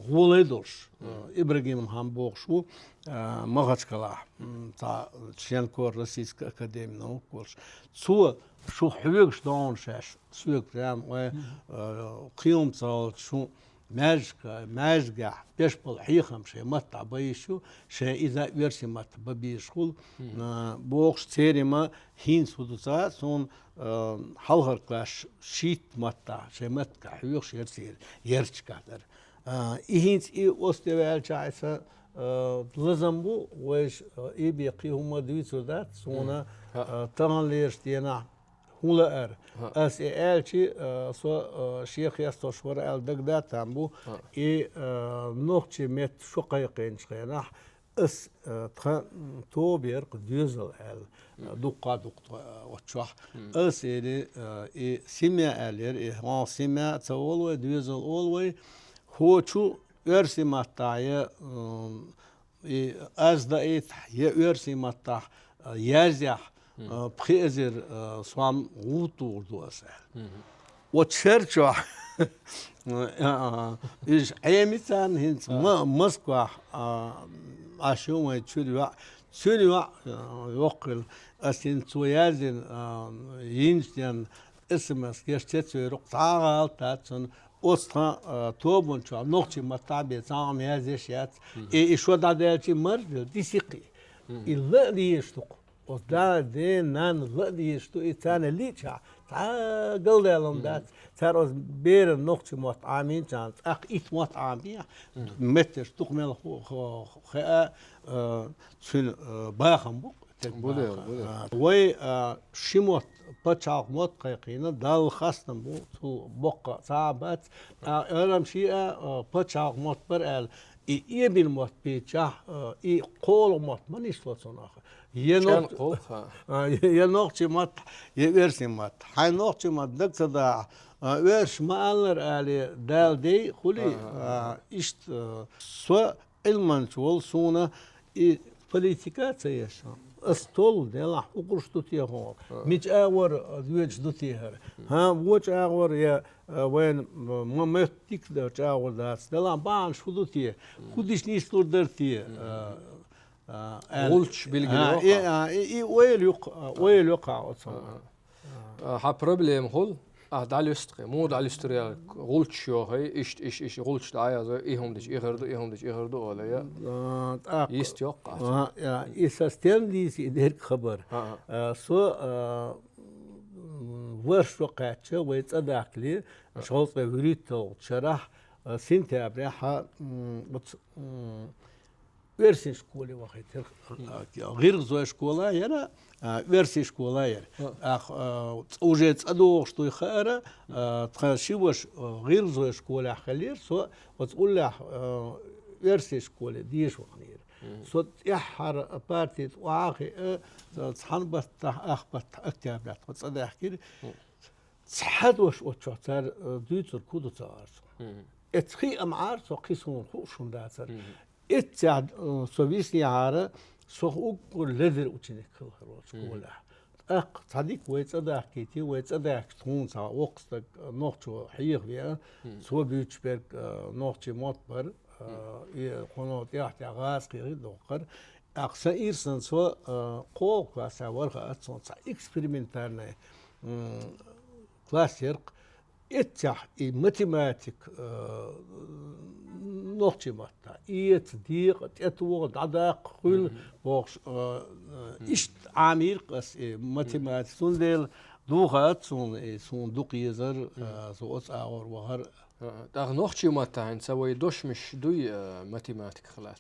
гӀоле долуш, а, Ибрагим-Хьан бохуш ву, а, Махачкалахь, м, цхьа член кора Российской академии наук волуш. Цо шу хьоьгуш догӀу шаьш, соьга прям, вай, а, кхин хӀума ца хилча, шу маьжга-, маьжгахь беш болу хьехам шайн маттахь бан йиш ю, шайн иза оьрсийн маттахь бан безаш хуьлу, а, бохуш, церан ма хӀинца хӀун ду ца хаьа, суна, а, хьалхара класс шийтта маттахь, шайн маттахь хьоьхуш яра церан, ярчакахь дара. А, и хӀинца и оцу тӀе ваьлчахь, и сан, а, лазам бу, вайша, а, и бен кхин хӀума дуьйцур дац, суна, а, таханлерачу дийнахь хӀун лаьара. Ас и аьлча, а, со, а, шен хестош вара аьлла дагадатам бу. И, а, нохчийн меттан шо кхайкхийначу хенахь ас, а, тхан, м, тоба яра-кх доьзал аьлла, а, дуккха а дукха, а, оцу чохь. Ас или, а, и семья аьлла яра, и хьо семья ца олу вай, доьзал олу вай. ХӀокху оьрсийн маттахь я, м, и аз даийтахь, я оьрсийн маттахь, а, язъяхь, а, пхи эзар, а, сом гӀуда тухур ду ас аьлла. Оцу шер чохь, а, а, иза Ӏеми царна хӀинца Ма-, Москвахь, а, Ӏаш ю вайн цуьнан йоӀ, цуьнан йоӀ, а, йоккха хилла. Ас хӀинца цо яздина, а, йинчу денна, эс эм эс гечде цуьрукъ цхьа а гӀалат дац цунна, оцу тхан, а, тобанчохь нохчийн маттахь бен цхьа а хӀума язъеш яц. И, и шо дӀадаьлча, и марждела, дисикхи. И ла а дезаш ду-кх. Оцу да, ден, нанна ла а дезаш ду, и царна лиъчахь, цхьа а галдаьлла хӀума дац. Цара оцу беран нохчийн мотт Ӏамийначарна, тӀаккха итт мотт Ӏамабехь, меттанаш дукха мел ху-, ху-, хаьа, а, цуьнан, а, бахам бу-кх. Тек Бу дела, баха. бу дела. А, вай, а, ши мотт, пачхьалкх мотт кхайкхийна, Далла хастам бу, цул боккха цхьа а бац. А, Арам шиъ а, а, пачхьалкх мотт бара аьлла, и эбина мотт бийцахь, а, и кхоалгӀа мотт ма нисло цунах. Я ЧӀен нох-, кхолх, а. а, я нохчийн мотт, я оьрсийн мотт. Хьайн нохчийн мотт дага ца дахь, а, оьрсаша ма аллара алий, Дала дей хуьлий, Ага, а, ага. иштта, а, со Ӏилманча волу суна и политика а ца еш. Ас толлу делахь, хӀун гуш ду те хьуна? Мича агӀор доьдуш ду те хӀара? ХӀан, вочу агӀор я, а, вайн ма-, моьтту дика чӀагӀо дац. Делахь бахьанаш хӀун ду те? ХӀун дича нислур дара те? А, а, аьлла. ГӀулч билгал А, йоккха. и, а, и, и ойла юккха, а, ойла юккха оцу. А, хьан проблема хуьлу? А, дӀалуьсту кхы. Муха дӀалуьстур ял гӀулч йохай, ишт, иш, иш, гӀулч дӀаязой, и хӀума дича, и хӀур ду, и хӀума дича, и хӀур ду, олай, я. А, тӀаккха. Йист йоккха. А, я, и са стен дийса и дерг хабар. А, а. А, со, а, м, варш шо кхаьчча, вай цӀа дахкали, шовзткъе вуьрхӀитталгӀа шарахь, а, сентябряхьа, м, оц, м, оьрсийн школе вахийтира. А, гӀиргӀазой школа яра, а, оьрсийн школа яра. А. Ах, а, ц-, уже цӀа догӀуш дуй хаара, а, тхан ши ваша, а, гӀиргӀазой школехь хиллера, со оцу уллехь, а, оьрсийн школе деша вахнера. Со тӀаьххьара парти тӀа охьа а хиъа, цхьана баттахь, ах баттахь, октябрь тӀа цӀа даьхкира. Цхьа дош оцу чохь цара, а, дуьйцург хӀун ду ца гӀар со. Эцхий а ма гӀар со, кхин суна хууш хӀума дацара. Эццехь, э, со виснехьара, со уггар ледара ученик хилла хир волчу школехь. ТӀаккха цхьа дика вай цӀа дахкийти, вай цӀа дахкаш тхуна цхьа воккха стаг, э, нохчо хьеха веа, цо буьйцуш берг, э, нохчийн мотт бара, э, и кхуно тӀехь-тӀехь гӀазкхий доккхара. ТӀаккха сан ирсан со, э, кхоалгӀа классехь вара хаьа, цунна цхьа экспериментальный, м, класс яра-кх. Эццехь и математика, э, нохчийн маттахь эца, декъа, тӀетоха, дӀадаккха хуьлу бохуш, э, э, иштта Ӏамийра-кх ас и математика. Цундела духац суна и суна дукха езар, э, со оцу агӀор вахар. ТӀаккха нохчийн маттахь хӀинца вай дошамаш дуй, э, математика хилац?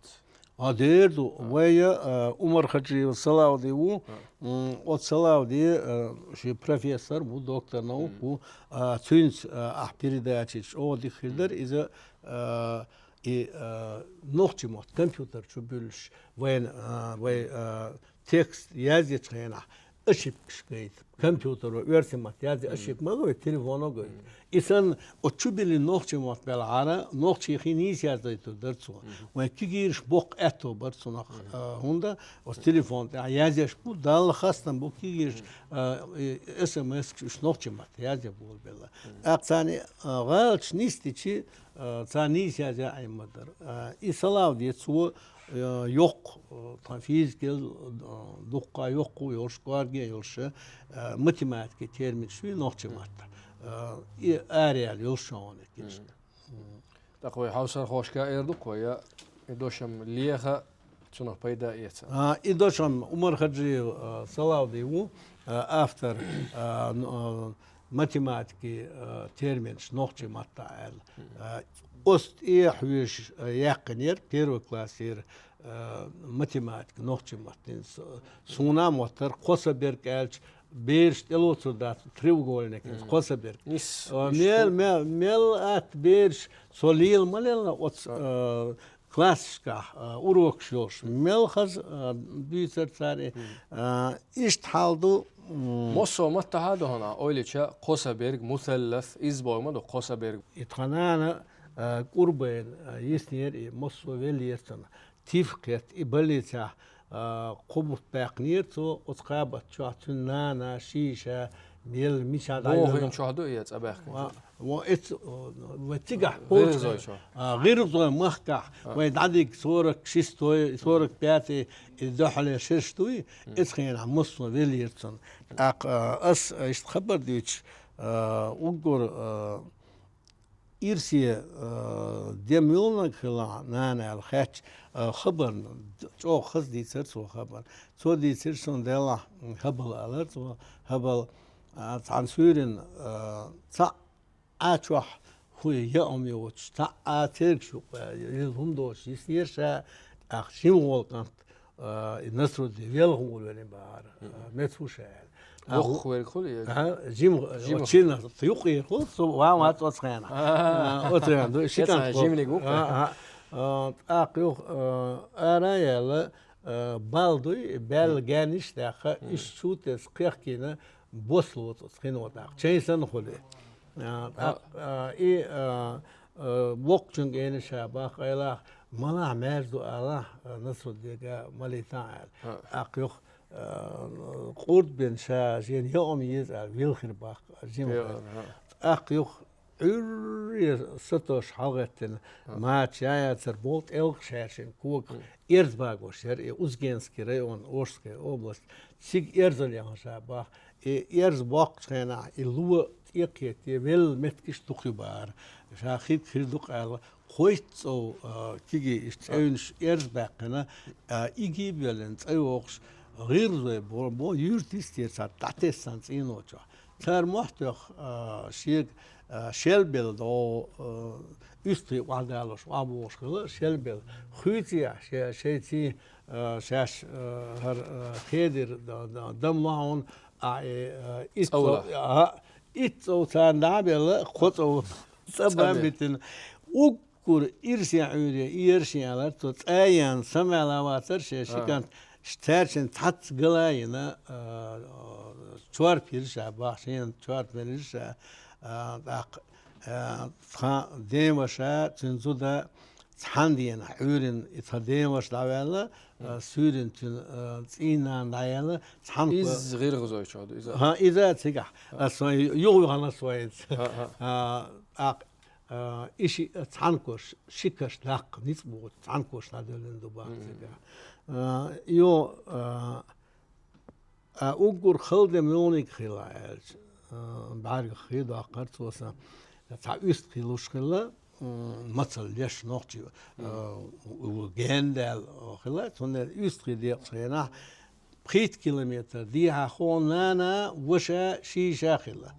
А, дер ду. Вай, а, Умар-Хаджиев Салавди ву. М, оцу Салавди, а, ши профессор ву, доктор наук ву. А, цуьнца, а, ахь передача чӀогӀа дика хир дара. Иза, а, и, а, нохчийн мотт компьютер чу буьллуш, вайн, а, вай, а, текст язъечу хенахь, ошибкаш гайта. Компьютеро оьрсийн матта язъе ошибка ма гайта, телефоно гайта. И санна, оцу чу биллина нохчийн мотт белахьара, нохчийн хин нийса яздайтур дара цо. Вайн кегийраш боккха аьтто бара цунах, а, хӀунда оцу телефон тӀехь язъеш бу, Далла хастам бу кегийраш, а, и эс эм эс-каш уьш нохчийн матта язъе болабелла. ТӀаккха царна, а, гӀалаташ нисдичи, а, царна нийса язъян Ӏемма дара. А, и Салавди цо, а, йоккха, а, тхан физикел, а, дуккха йоккха йолуш, корге йолуш, а, математикин терминаш вий нохчийн матта. А, и араяьлла йолуш шоне кешна. ТӀаккха вай хьовсархошка эр ду-кх вай, я, и дошам леха, цунах пайда эца. А, и дошам Умар-Хаджиев, а, Салавди ву, а, автор, а, н-, а, математики, а, терминаш нохчийн маттахь аьлла. А, оцу тӀехь вуьйш, а, яьккхинера первый классера, а, математика нохчийн маттахь. С-, суна моттара кхо са берг аьлча, бераш тӀелоцур дац, треугольник, кхо са берг. А, мел, мел, мел атта бераш, со лела ма лелла оцу, а, классашкахь, а, урокаш йолуш. Мел хаза, а, дуьйцура цара, а, иштта хьал ду, м. Массо а маттахь а ду хьуна, ойла йича, кхо са берг, мусаллас, иза бохург ма ду, кхо са берг. И тхан нана, а, кӀур байна, а, йиснера и, массо а веллера цунна. Тиф кхетта, и больницехь, а, кхо бутт баьккхинера цо, оцу кхаа баттахь цуьнан нана, шиша, мел, мичахь дӀайолла. Бохийна чохь ду и цӀа баьхкина? Ва, ва эц-, вай цигахь гӀиргӀазой полчкъе чохь. А, гӀиргӀазой махкахь, вай дӀадигга сорок шестой, сорок пятый, и дуьхьале шераш дуй, эцу хенахь массо а веллера цунна. ТӀаккха, а, ас иштта хабар дуьйцуш, а, уггар, а, ирсе, а, дем йоланиг хилахь, нана аьлла хаьттича, а, хабарна, чӀогӀа хаза дийцара цо хабар. Цо дийцира суна делахь, м, хӀабал алара цо, хӀабал, а, цхьана суьйрана, а, цхьаъ а чохь хӀун яа хӀума йоцуш, цхьаъ а цергаш юкъа, а, хӀума доцуш йиснера ша, тӀаккха жима гӀолла кӀант, а, и Насрудди велха ву велла бахьара, а, меца ву ша аьлла. А, воккхах верг хуьлу, я? А, жима, жима. Оцу шинна юкъера хуьлу, со ван вац оцу хенахь. А, оцу хенахь, ду, ши кӀант ву. Жиманиг ву-кх. А, а, а, тӀаккха юха, а, ара а яьлла, а, бал дуй, баьлла гаьнаш а даьккха, иштта чу тесна кхехкийна, бос лоцу оцу хино тӀаккха. Чайн санна хуьлу. А, тӀаккха, а, и, а, а, воккхачуьнга элира ша боху, айлахь, малахь маьрза ду алахь, а, Насруддига малийтахьа аьлла. ТӀаккха юха, а, къурд бина ша шена яа хӀума еза аьлла, вилхира боху жима. ТӀаккха юха Ӏуьйрре сатош хьалагӀеттина, мача яцара болу тӀелгӀа шаьршина кога, эрз багош яра и Узгенский район, Орская область. Цига эрзана яхана ша боху, И эрз боккхачу хенахь, и ло тӀекхетте, велла меттигаш дукха ю бахара. Ша хиг хир ду-кх аьлла, кхойтта цӀов, а, кегий иштта цӀевнаш эрз баьккхина, а, иги а беллина, цӀа йохуш, гӀиргӀазой бо, бо юьртица цхьа дӀатессан цӀийно чохь. Цара мохь тоьхна, а, шега, а, шелбелла догӀу, а, уьстагӀий охьадалош, охьабохуш хилла, шелбелла. Хуьйций ахь ше-, шайций, а, шаьш, а, хӀара, а, хедира д-, д-, дам лохьун, а, э, а, итт цӀов, а, итт цӀов царна дӀа а белла, кхо цӀов цӀа бан битина. Уггар ирсе Ӏуьйре, ирсе алар, цо цӀа а яьнна, самаьла а вацара шен ши кӀант, цаьршинна цхьацца гала а йина, а, чорпа йира ша, бах, шена чорпа мелира ша, а, тӀаккха, а, тхан ден ваша, цуьнан зуда, цхьана дийнахь Ӏуьйрина и тхан ден ваша дӀаваьлла, а, суьйрина цуьнан, а, цӀийнан нана дӀаяьлла, цхьана кхо- Иза гӀиргӀазойчохь ду, иза? ХӀа, иза цигахь. Ас вайн юха юхана ас вайнца. ХӀа, хӀа. А, тӀаккха, а, и ши, цхьана кош, ши каш даккха, ницкъ бохучу цхьана кош дӀадоьллина ду бахьана цигахь. А, йо, а, А уггар хала де муьлханиг хилла аьлча, а, бӀаьргах хи доккхура цо сан. Цхьа уьстагӀий луш хилла, м, мацалла леш нохчий, а, у-, гендаьлла хилла, цундела уьстагӀий декъачу хенахь пхийтта километр дехьа хӀокху нана, ваша, ши йиша хилла.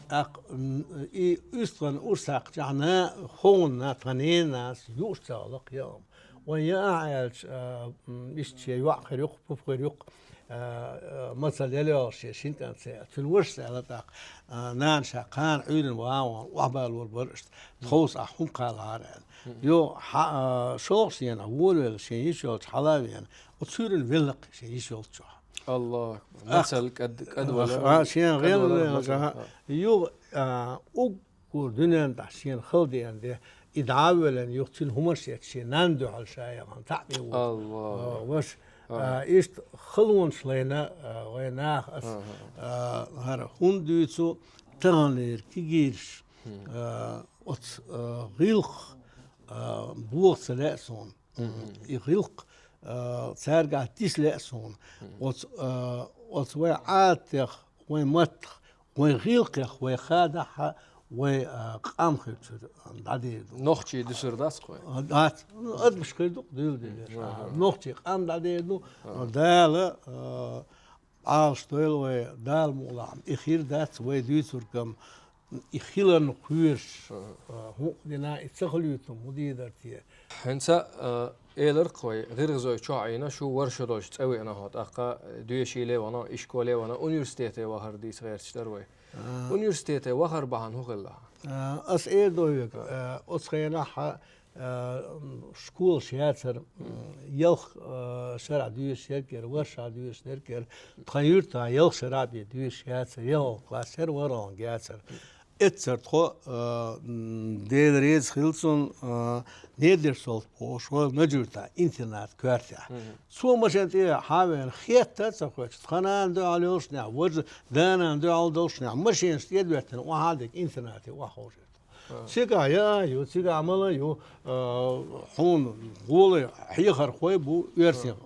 ТӀаккха, м, и уьстагӀан урс хьаькхчахьана, хӀокхунна тхан ненас юуш ца хилла кхин а. Вайн яахь аьлча, а, м, иштта шен йоӀ хир ю-кх, пуп хир ю-кх, а, а, мацалла яла йолуш шен шина кӀант ца яьлла. Цуьнан вашас аьлла тӀаккха, а, нана ша кхана Ӏуьйрина вахана, охьабалор бара иштта. Тховса ахь хӀунда кхалахьара аьлла. Йо, хьа-, а, шолгӀачу дийнахь волавелла шен йиша йолчу хьала а веана, оцу суьйрана велла-кх шен йиша йолччохь. Аллаху акбар. Мацалла кӀад-, кӀадвала. А, шен гӀелвелла, а, юха, а, уг- Кху дуьнен тӀехь шена хала деана де, и дӀа а веллина, юха цуьнан хӀуманаш эцна шен нанна дуьхьал ша яхана, цхьаъ бен ву. Аллах. А, ваша, а, иштта халонаш лайна, а, вайн наха ас, а, хӀара хӀунда дуьйцу, таханлера кегийраш, а, оцу, а, гӀиллакх, а, бохо ца лаьа суна. И гӀиллакх, а, цаьргахь диса лаьа суна. Оцу, а, оцу вайн Ӏадатех, вайн маттах, вайн гӀиллакхех вай хадахь, вай, а, къам хир чуьра дӀадер ду. Нохчий дуьсур дац-кх вай? А, дац. Ну, адамаш хир ду-кх дуьйладеллера. Нохчий къам дӀадер ду. Дала, а, Ӏалашдойла вай, Дала мукъалахь, и хир дац вай дуьйцург-м, и хиларна кхоьруш, а, хӀун а дина, и ца хуьлуьйту хӀун дийр дара те? ХӀинца, а, элира-кх вай, гӀиргӀазойчохь а Ӏийна, шу ворхӀ шо долчу цӀа веана хьо, тӀаккха доьшийле а вана, ишколе а вана, университете вахар дийца гӀерташ дара вай. А. Университете вахар бахьана хӀун хилла? А, ас эр ду хьоьга, а, оцу хенахь, а, м, школаш яцара, м, ялх, а, шарахь доьшуш ерг яра, ворхӀ шарахь доьшуш ерг яра. Тхан юьртахь ялх шарахь бен доьшуш яцара, ялхалгӀа класс яра, ворхӀалгӀа яцара. Эццара тхо, а, м, Дела реза хила цунна, а, Недерсолт бохуш вара Наджуьртахь интернат коьртехь. Цо машен тӀе хьа а веана, хетта а ца хоьттуш, тхан нана дуьхьал йолушшехь, важа да-нана дуьхьал долушшехь, машенаш тӀе а доьттина, охьа а дика интернате охьаховшийра. Цигахь яа ю, цигахь мала ю, а, хьуна гӀоле хьехархой бу, оьрсийн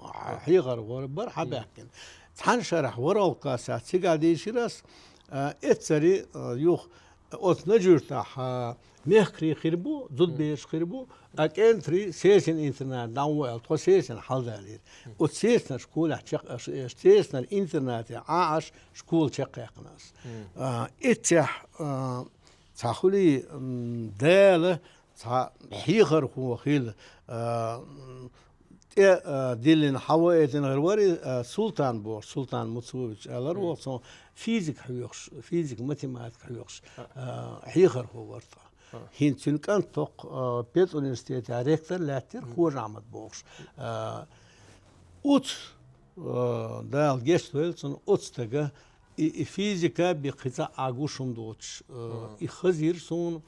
хьехархой бара хьабаьхкина. Цхьана шарахь ворхӀалгӀа классехь цигахь дийшира ас, а, эццаре, а, юха оцу Наджуьртахь, а, мехкарий хир бу, зудабераш хир бу, а кӀентарий сесен интернат дӀагӀо аьлла, тхо сесен хьаладалийра. Оцу сесенан школехь чекх-, а, ш-, э, сесенан интернате Ӏа Ӏаш школа чекхъяьккхина ас. А, эццехь, а, Цхьа хуьлий, м, Дала цхьа хьехархо хила, а, м, тӀе, а, диллина хьаваийтина хир вара, а, Султан бохуш, Султан Муцуевич аьллера воху, цо физика хьоьхуш, физика, математика хьоьхуш, а, хьехархо вара тхо. ХӀинца цуьнан кӀант тхо, а, педуниверситетехь ректор лаьттира, Хожа Ахьмад бохуш. А, оцу, а, Дала гечдойла цунна, оцу стага И, и физика бен кхин цхьа а гуш хӀума доцуш, э, и хазийра суна,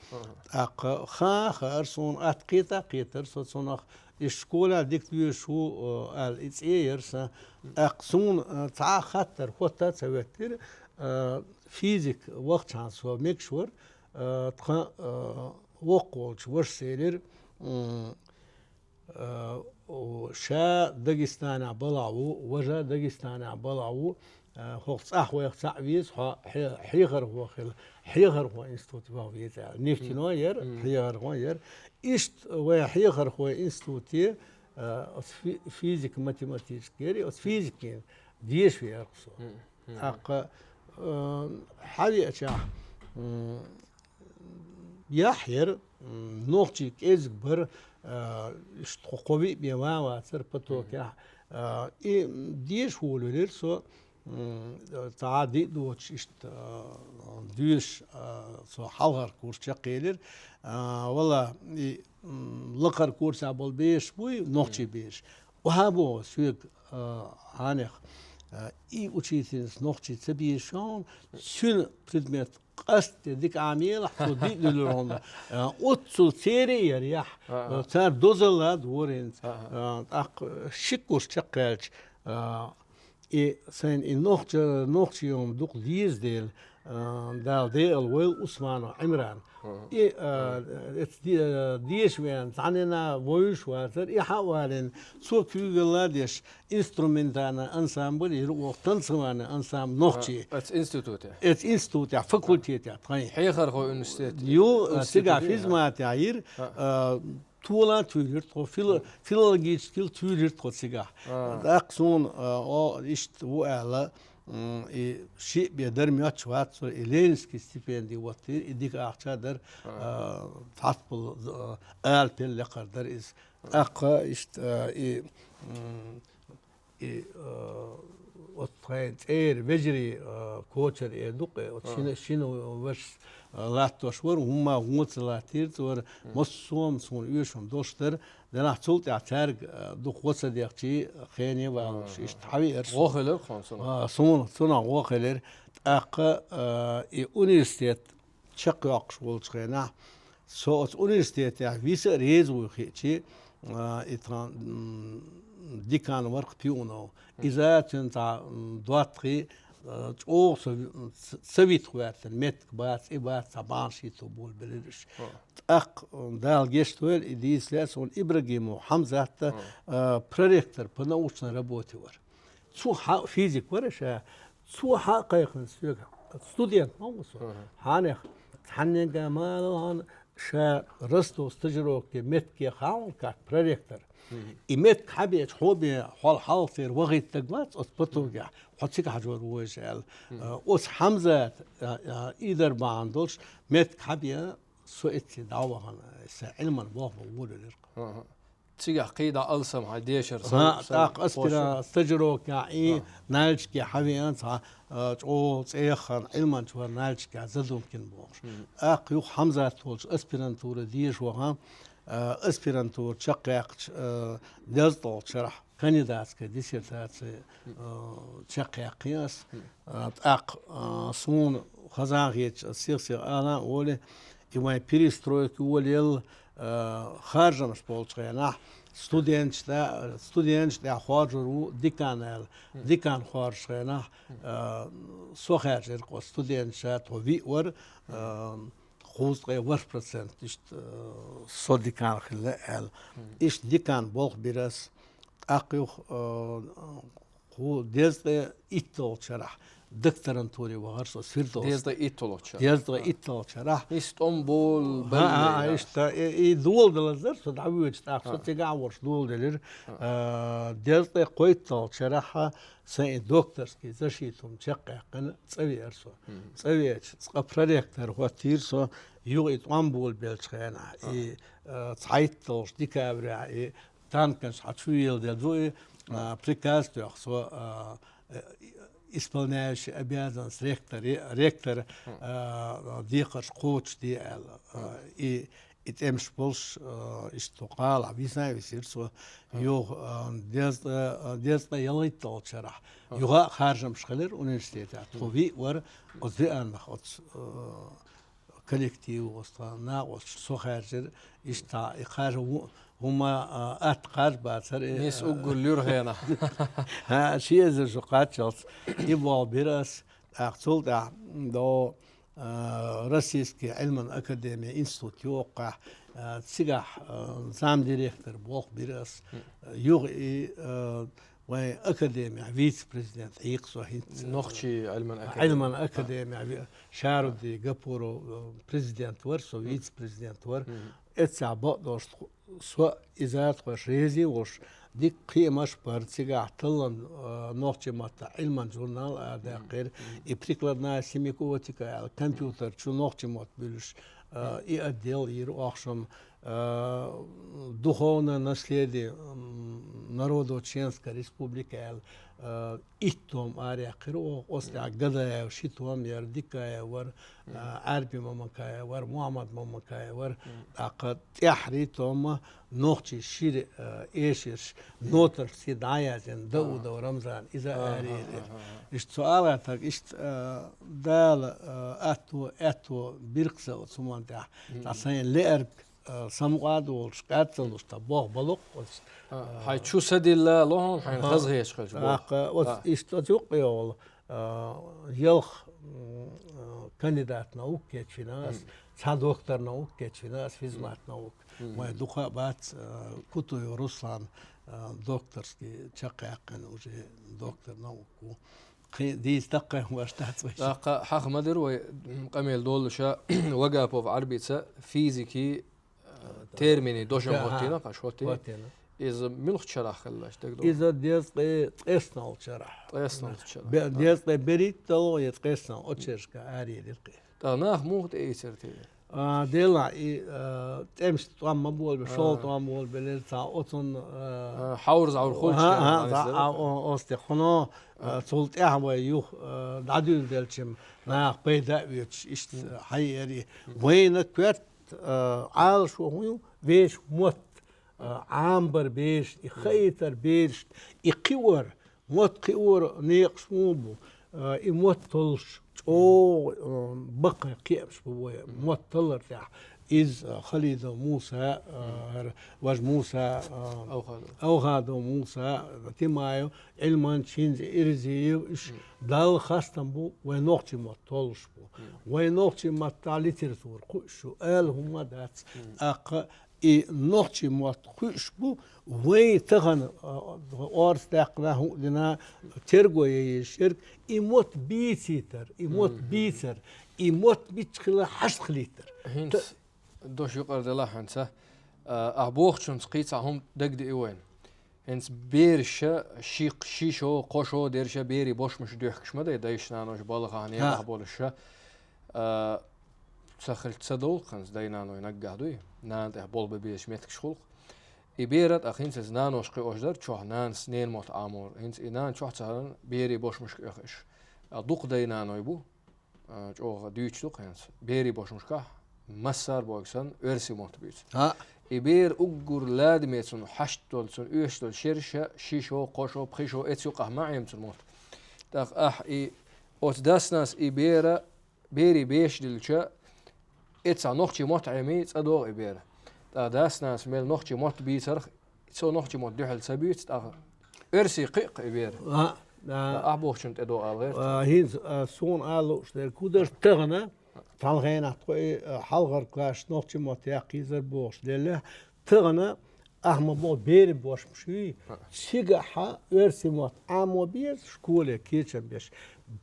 тӀаккха хан а хаьара суна, атта кхета а кхетара со цунах, и школехь дика доьшуш ву, э, аьлла, и цӀе яра сан. ТӀаккха суна, э, цхьа а хаттар хӀотта а ца хӀоьттира, э, физик вахчахьана со мегаш вара, э, тхан, э, воккхаволчу вашас элира, м, Э, о, ша Дагестанехь балхахь ву, важа Дагестанехь балхахь ву, а, хӀокху цӀахь вайх цхьаъ веза, хьо хье-, хьехархо хила, хьехархо институт ваха веза аьлла. Нефтяной яра, хьехархо яра. Иштта вай хьехархо институте, а, оцу фи-, физика-математический яра, оцу физикин деша веара со. ТӀаккха, а, хьавеачахь, м, яхь яра, м, нохчий кӀезиг бара, а, иштта кхо, кхо виъ бен ван вацара потокехь. А, и деша волавелира со, м, цхьа диъ доцуш иштта, а, доьшуш, а, со хьалхара курс чекхъелира. А, вала, и, м, лакхара курсехь болу бераш буй, нохчий бераш. Охьа боху соьга, а, хьанех, а, и учительница нохчий ца безаш хьуна, цуьнан предмет къаста дика Ӏамелахь, цо диъ дуьллур хьуна. А, оццул церан а яра яхь. А, цара дозалла а дора хӀинца. А, тӀаккха ши курс чекхъяьлча, а, и сайна и нохча-, нохчий йолу дукха деза дела, а, Дала декъала войла Усманов Ӏимран. И, а, эца де-, деша веана, цхьанна вевзаш вацара, и хьа а валийна, цо куьйгалла а деш, инструментальный ансамбль яра оха, танцевальный ансамбль нохчий. Эца институтехь? Эца институтехь, факультетехь тхайн. Хьехархо университет. Ю, институт цигахь яра? Физматехь йира, а, тола а туьйлира тхо, фило-, филологический туьйлира тхо цигахь. А. ТӀаккха суна, а, о, иштта ву аьлла, м, и шиъ бен дара моьттуш вац со, и Ленинский стипенди оттийра, и дика ахча дара, а, цхьацболу, а, ала пел лекхар дара иза. ТӀаккха иштта, а, и, м, и, а, оцу тхайн цӀера вежарий, а, кочар эр ду-кх, оцу шина, шина вашас, а, латтош вара, хӀумма вон ца латтийра цо, вара массо а суна оьшург долуш дара, делахь цул тӀаьхьа цаьрга, а, дукха гӀо ца дехчий, хене а валуш, иштта хьавеара со. ГӀо хилира хьуна цунах? А, суна, цунах гӀо хилира. ТӀаккха, а, и университет чекхйоккхуш волчу хенахь, со оцу университетехь виса а реза вуй хиъчи, а, и тхан, м, декан вара-кх Пиунов. Иза цуьнан цхьа, м, доттагӀий, а, чӀогӀа со ви-, м, ц-, ца витха гӀоьртина, меттиг бац, и бац, цхьа бахьанаш хӀитто болабелира уьш. ТӀаккха, м, Дала гечдойла, и дийцале суна Ибрагимов Хьамзат, а, проректор по научной работе вара. Цо хьа-, физик вара ша, цо хьа а кхайкхина соьга, студент ма ву со. Хьанех, цхьаннега ма алалахьана, ша Ростов стажировке меттиге хьахьуна как проректор. И меттиг хьабеача, хьо бен хьол хьалха церан вахийта стаг вац оцу потугехь, хьо цига хьажор ву вайша аьлла. А, оцу Хьамзат, а, а, и дар бахьана долуш, меттиг хьабеана, со эццахь дӀа а вахана, сан Ӏилман болх бан волавелира. Цигахь кхидӀа алсам хьайн дешар. ХӀаъ, тӀаккха аспира-, стажировкехь и Нальчике хьавеана цхьа, а, чӀогӀа цӀе яхана Ӏилманча вара Нальчикехь Задумкин бохуш. ТӀаккха юха Хьамзат волчу аспирантура деша вахана, а, аспирантура чекхъяьккхича, а, дезткъалгӀачу шарахь кандидатская диссертация, а, чекхъяьккхина ас. А, тӀаккха, а, суна хазахеташ ас сих-сиха ала а волий, и вайн перестройка йолаелла, а, харжамаш болчу хенахь, студенташ тӀа-, студенташ тӀехь хоржур ву декан аьлла. Декан хоржучу хенахь, а, со хаьржира-кх оцу студенташа, тхо виъ вара, а, кхузткъе ворхӀ процент иштта, а, со декан хилла аьлла. Иштта декан болх бира ас. ТӀаккха юха, а, кху-, дезткъе итталгӀачу шарахь докторантуре вахара со, Свердловск. Дезткъе итталгӀачу шарахь. Дезткъе итталгӀачу шарахь. Иза тӀом болу. ХӀаъ, хӀаъ, иштта, и, и доладалазар со дӀавоьдуш тӀаккха, со цигахь а волуш доладелира. А, дезткъе кхойтталгӀачу шарахь сан и докторский защита хӀума чекхъяьккхина, цӀа веара со. ЦӀа веача, цкъа проректор хӀоттийра со, юха и тӀом болабеллачу хенахь, и, а, цхьайтталгӀачу декабрехь, и танканаш хьан чу елла деза ду и, а, приказ тоьхна со, а, э, исполняющий обязанность ректора, ректора, а, декхарш кхочушде аьлла. А, и, и тӀемаш болуш, а, иштта кхалахь висна а висира со, юха, а, дезткъе, а, дезткъе ялхитталгӀачу шарахь. Юха а харжамаш хилира университетехь. Тхо виъ вара, оцу вианнах оцу, а, коллектив, оцу тхан накъосташа со хаьржира, иштта и кхаж ву-, хӀума, а, атта кхаж бацара, э, Нис уггар луьра хенахь. ХӀаъ, ши эзар шо кхаччалц и болх бира ас, тӀаккха цул тӀаьхьа до, а, Российский Ӏилман академия институт ю оккхахь, а, цигахь, а, замдиректор болх бира ас. Юха и, а, вайн академия вице-президент хьийкха со хӀинца. Нохчий Ӏилман академия. Ӏилман академия ви-, Шарудди Гапуров, э, президент вар, со вице-президент вар. Эццахь бакъдолуш со иза тхоьш реза волуш, дика кхиамаш бар, цигахь таллам, э, нохчийн маттахь Ӏилман журнал арадаьккхира, и прикладная семиотика аьлла, компьютер чу нохчийн мотт буьллуш, э, и отдел йира охшам, э, духовное наследие, м, народоченской республики аьлла, э, итт том араяьккхира оха, оцу тӀехь Гадаев ши том яра, Дикаев вара, э, Ӏарби Мамакаев вара, Мухьаммад Мамакаев вара, тӀаккха тӀаьххьарий тома нохчийн шира, э, эшарш, нотарш ци дӀаяздина, Даудов Рамзан, иза араяьккхира. Иштта цу алатаг, иштта, э, Дала, э, атто, аьтто биркса оцу хӀуманна тӀехь, ткъа сайн леарг, э, самукъа а долуш, къаьццалуш, тхан боху балукъ оцу. А, хьайн чу са дилла ло хьуна, хьайна хаза хеташ хилча боху. ТӀаккха оцу иштта оцу юккъе йолу, а, ялх, м, а, кандидат наук кечвина ас, цхьа доктор наук кечвина ас, физмат наук. Вайн дукха а бац, а, Кутуев Руслан, а, докторский чекхъяьккхина, уже доктор наук ву. Кхин дийца даккхий хӀуманаш дац вайша. ТӀаккха хьаха ма дира вай, м, къамел долуша, Вагапов Ӏарбица физики, э, термини дошам хӀоттийна, кхаш хӀоттийна. ХӀоттийна. Иза муьлхачу шарахь хилла аша дагадогӀу? Иза дезткъе ткъеснолчу шарахь. Ткъеснолчу шарахь. Бе-, дезткъе берхӀитталгӀа я ткъеснолгӀа, оцу шерашка араяьлла кхин. ТӀаккха нах муха тӀеийцира те? А, делахь и, а, тӀемашна тӀом ма болабелира, шолгӀа тӀом болабелира цхьа оцунна, а, хьовра-зӀовра хуьлуш а, дела а, а, оцу тӀехь хуьлу, а, цул тӀаьхьа вай юха, а, дӀадуьйладелча-м наха пайда а оьцуш, иштта хьаеара и. Вайна коьрта, а, Ӏалашо хӀун ю? Вешан мотт, а, Ӏамабар берашна, и хаийтар берашна, и кхиор, мотт кхиоран некъаш муха бу, а, и мотт толлуш чӀогӀа, а, баккхий кхиамаш бу вай мотт таллар тӀехь. Иза, а, Халидов Муса, а, хӀара важа Муса, а, Авхадов. Авхадов Муса, Тимаев, Ӏилманчи хӀинца Ирзиев, уьш Далла хастам бу вайн нохчийн мотт толлуш бу. Вайн нохчийн маттахь литература кхуьуш ю, ала хӀумма а дац. ТӀаккха и нохчийн мотт кхуьуш бу, вайн тахана, а, орца даьккхина, хӀуъа дина, терго ян езаш ерг, и мотт бийцийтар, и мотт бийцар, и мотт мичча хилла хьашт хилийтар. ХӀинца дош юкъара делахь хьуьнца, а, ахь бохучунца кхин цхьа хӀума дагадеа вайна. ХӀинца бераша ши-, шишо, кхошо дерша берийн бошмаш дуьхкаш ма дай, дайша-наноша балхахь некъахь болуша. А, ца хилча ца довлу хӀинца дай-наной наггахь дуй, нана тӀехь болх бан безачу меттигаш хуьлу-кх. И бер а тӀаккха хӀинца иза наноша кхиош дара, чохь нанас ненан мотт Ӏамор. ХӀинца и нана чохь ца хиларна, берийн бошмашка оьху уьш. А, дукха дай-наной бу, а, чӀогӀа дуьйцуш ду-кх хӀинца. Берийн бошмашкахь массара а бохург санна, оьрсийн мотт буьйцу. И бер уггар ладаме цунна хьашт долу, цунна оьшуш долу шерша, шишо, кхошо, пхишо, эцу юкъахь ма Ӏема цунна мотт. ТӀаккха ахь и оцу дас-нанас и бера, берийн беш дилча, эццахь нохчийн мотт Ӏемий, цӀа догӀу и бер. ТӀаккха дас-нанас мел нохчийн мотт бийцарх, цо нохчийн мотт дуьхьал ца буьйцу, тӀаккха оьрсийн кхиъ-кх и бер. А, а. Ахь бохучунна тӀедогӀу ала гӀерта? А, хӀинца, а, суна ала лууш дерг хӀун дара тахана, цхьана хенахь тхо и, а, хьалхара классашка нохчийн мотт яккха езара бохуш деллехь, тахана ахь ма боху берийн бошмаш юй, цигахьа оьрсийн мотт Ӏамо беза, школе кечам беш,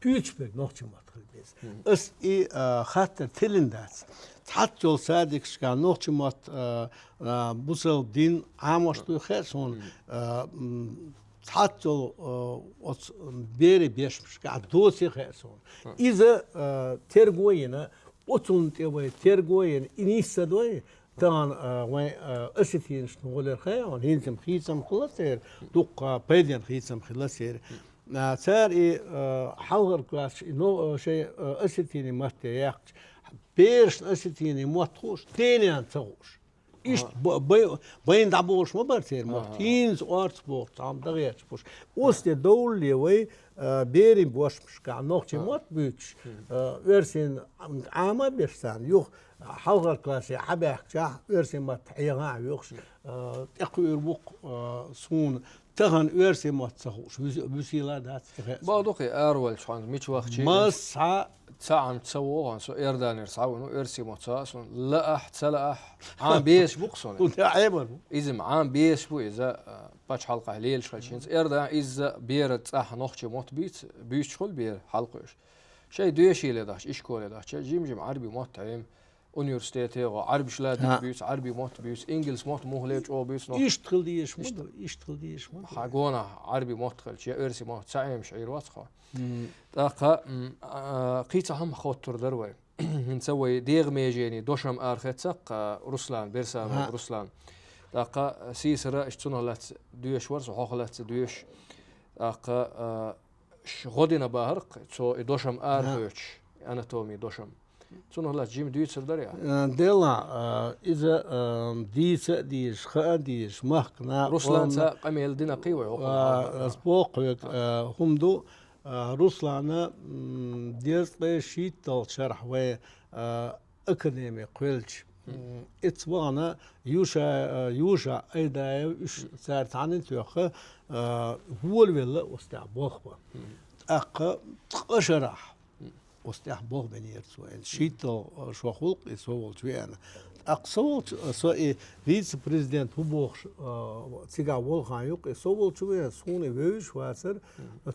буьйцуш берг нохчийн мотт хила беза. Ас и, а, хаттар тиллина дац. Цхьацца йолу садикашкахь нохчийн мотт, а, а, бусалба дин Ӏамош дуй хаьа суна, а, м, цхьацца йолу, а, оцу берийн бешмашкахь доций хаьа суна. Иза, а, терго йина, оцунна тӀе вай терго йина, и нийса ца дой, тахана, а, вайн, а, осетинашна гӀолера хаьа хьуна, хӀинца-м хийцам хилла церан, дуккха пайденна хийцам хилла церан. А, цара и, а, хьалхара классаш, и но-, а, шайн, а, осетинийн матте яьккхича, берашна осетинийн мотт хууш, денеана ца хууш. Иштта ба-, бай-, байна дӀаболуш ма бара церан мотт. ХӀинца орца боху, цхьа хӀума дагахь ца буш. Оцу тӀе довлале вай, а, берийн бошмашкахь нохчийн мотт буьйцуш, а, оьрсийн Ӏама а беш царна, юха хьалхара классе хьабаьхкичахь, оьрсийн мотт хьехна а хьоьхуш, а, тӀекхуьур ву-кх, а, суна Тахан оьрсийн мотт ца хууш, вуьс-, вуьсийла дац, тӀехь а. Бакъду-кх, араваьлча хьо мича вахча а. Масса. Цхьаъ цхьа а ца вогӀу, со Иорданера схьавеана, оьрсийн мотт ца а сона, лаахь, ца лаахь, Ӏан безаш бу-кх сона. Ӏан безаш бу. Иза-м Ӏан безаш бу, иза, а, пачхьалкхехь лелаш хилча. ХӀинца Иордан иза бер цӀахь нохчийн мотт буьйц-, буьйцуш хуьлу бер хьалкхуьуш. Шайн доьшийле дахча, ишколе дахча, жим-жим Ӏарбийн мотт Ӏема. Университете гӀо, Ӏарбашла дика буьйцу, Ӏарбийн мотт буьйцу, ингалс мотт муххале чӀогӀа буьйцу нохчаша. Иштта хила дезаш ма ду, иштта хила дезаш ма ду. Хьан гонахь Ӏарбийн мотт хилча, я оьрсийн мотт ца Ӏемаш Ӏийр вац хьо. ТӀаккха, м, а, кхин цхьа хӀума хоттур дара вай. ХӀинца вай дегӀан меженийн дошам арахецна-кх, а, Руслан, Берсанов Руслан. ТӀаккха, а, сийсара, иштта цунах лаьцна доьшуш вара со, хьох лаьцна доьшуш. ТӀаккха, а, ш-, гӀо дина бахара-кх, цо и дошам арахоьцуш, анатомин дошам. Цунах лаьцна жима дуьйцур дарий? Э, делахь, э, иза, э, дийца а дезаш, хаа а дезаш, махкана. Русланца къамел дина-кх вай хӀокхунна. Ас боху хьоьга, э, хӀума ду, э, Руслана, м, дезткъе шийтталгӀачу шарахь вай, э, академи кхоьллича. М, эцца вахана Юша, э, Юша Айдаев, уьш цара цхьаьна тоьхна, э, волавелла оцу тӀехь болх бан. ТӀаккха ткъа шарахь оцу тӀехь болх бинера цо. Эн шийтталгӀа, э, шо хуьлу-кх и со волчу веана. ТӀаккха со волчу, э, со и вице-президент хӀу бохуш, э, цигахь волу хан ю-кх и со волчу веана, суна и вевзаш вацара.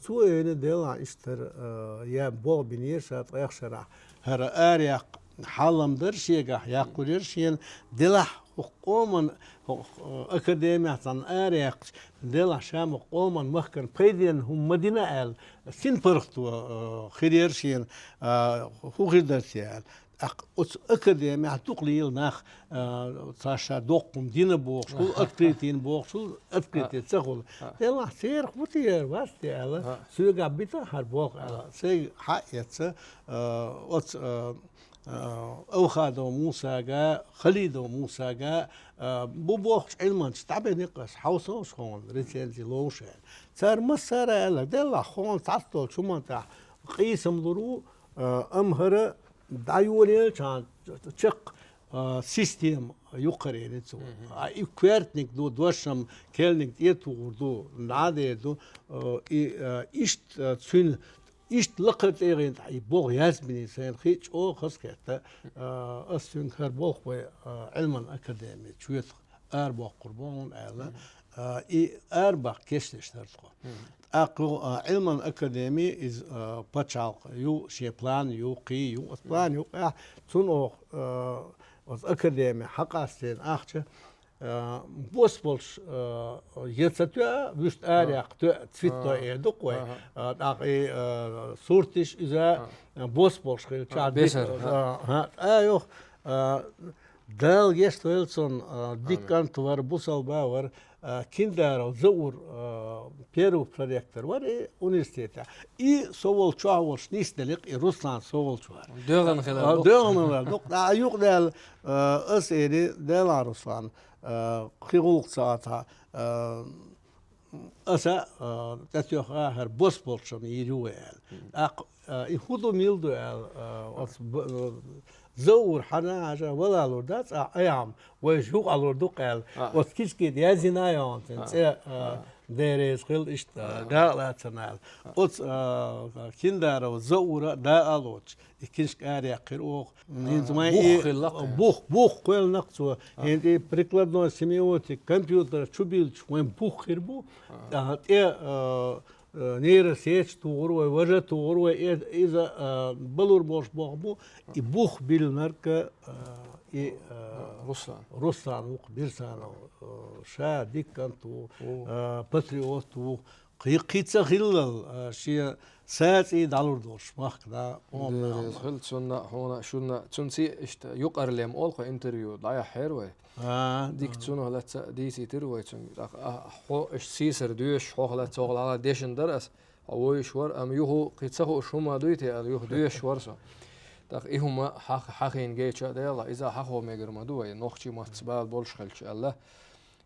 Цо айина делахь иштта, э, я болх бинера ша ткъех шарахь. ХӀара арахь хьалам дара шегахь, яккхур яра шена, делахь хӀокху къоман, хӀокху академехь цхьана араяьккхича, делахь ша ма къоман махкана пайденна хӀума ма дина аьлла, синпаргӀато, э, хир яра шена, э, хӀун хир дара те аьлла. ТӀаккха оцу академехь дукха лела нах, э, цхьа ша доккха хӀума дина бохуш хуьлу, открытие йина бохуш хуьлу, открытие ца хуьлу. Делахь церах хӀун тера вац те аьлла, соьгахь бита хӀара болх аьлла, сайга хьаэца, э, оцу, э, а, Авхадов Мусага, Халидов Мусага, а, бу бохучу Ӏилманчаша дӀабинарг ас, хьовсалаш хьуна, рецензи ловш аьлла. Цара массара аьлла, делахь хьуна цхьацца долчу хӀуманна тӀехь къийсам лур ву, а, амма хӀара дӀайолаелчахьана чекх, а, система юккъера йина цо. А, и коьртаниг ду, дошам, керланиг тӀетухур ду, дӀа а дер ду, а, и, а, иштта, а, цуьнан Иштта лакхара тӀегӀина тӀехь и болх яздинарг сайна хи чӀогӀа хазахетта, а, ас цуьнга хӀара болх вай, а, Ӏилман академи чоьтах арабоккхур бу хьуна аьлла, а, и арабаккха кечдеш дара тхо. ТӀаккха, а, Ӏилман академи иза, а, пачхьалкх ю, шен план ю, кхин ю, оцу план юкъахь цунна оха, а, оцу академи хьакъастийна ахча, а, бос болуш, а, я ца тоьа, вуьшта арахь тоьа, цвет тоьа эр ду-кх вай. А, тӀаккха и, а, сурташ иза, а, бос болуш хилча, а, бесар, а, а, а, йох, а, Дала гечдойла цунна, а, дика кӀант вара, бусалба вара, а, Киндаров Заур, а, первый проректор вара и университетехь. И со волчохь волуш нисделира-кх и Руслан со волчохь. ДоьгӀна хилар ду-кх. ДоьгӀна хилар ду-кх. А, юкъадаьлла, а, ас эли, Делахь, Руслан, а, кхин гӀуллакх ца Ӏа цхьа, а, аса, а, тӀетоьхна хӀара бос болчунна йийр ю вай аьлла. ТӀаккха, а, и хӀун ду, мила ду аьлла, а, оцу б-, а, Заур хьан а хьажа валалур дац, а, айхьа вайша юкъа лур ду-кх аьлла. Оцу книжке тӀе яздина а йогӀу цуьнан цӀе, а, дерригаш хилла иштта, а, дакъа лаьцна аьлла. Оцу, а, Киндаров Заура дакъа а лоцуш, и книжка араяьккхира оха. ХӀинца вайн и бух хилла-кх. Бух, бух кхоьллина-кх цо. ХӀинца и прикладной семиотик компьютер чу биллича, вайн бух хир бу. А, тӀе, а, а, нейросеть тухур вай, важа тухур вай, э, иза, а, балур болуш болх бу. И бух биллинарг, а, и, а, Руслан. Руслан ву-кх, Берсанов, а, ша дика кӀант ву, а, патриот ву. Кхин, кхин ца хиллал, а, шен саций дӀалур долуш махкана, хӀума. Дерриг хилла цунна, хьуна, шуна, цунций иштта юкъара лем олу-кх интервью дӀаяхьира вай. А, дика, цунах лаьцна дийцийтира вай цуьнга. ТӀаккха, а, хьо иштта сийсара доьшуш, хьох лаьцна хӀокху лахьа дешна дара ас, хьо вуьйш вара, амма юха кхин ца хууш хӀума дуй те аьлла, юха доьшуш вара со. ТӀаккха и хӀума хьах-, хьахийна гайча а, Делахь, иза хьахо мегар ма ду вай, нохчийн маттаца бала болуш хилча аьлла.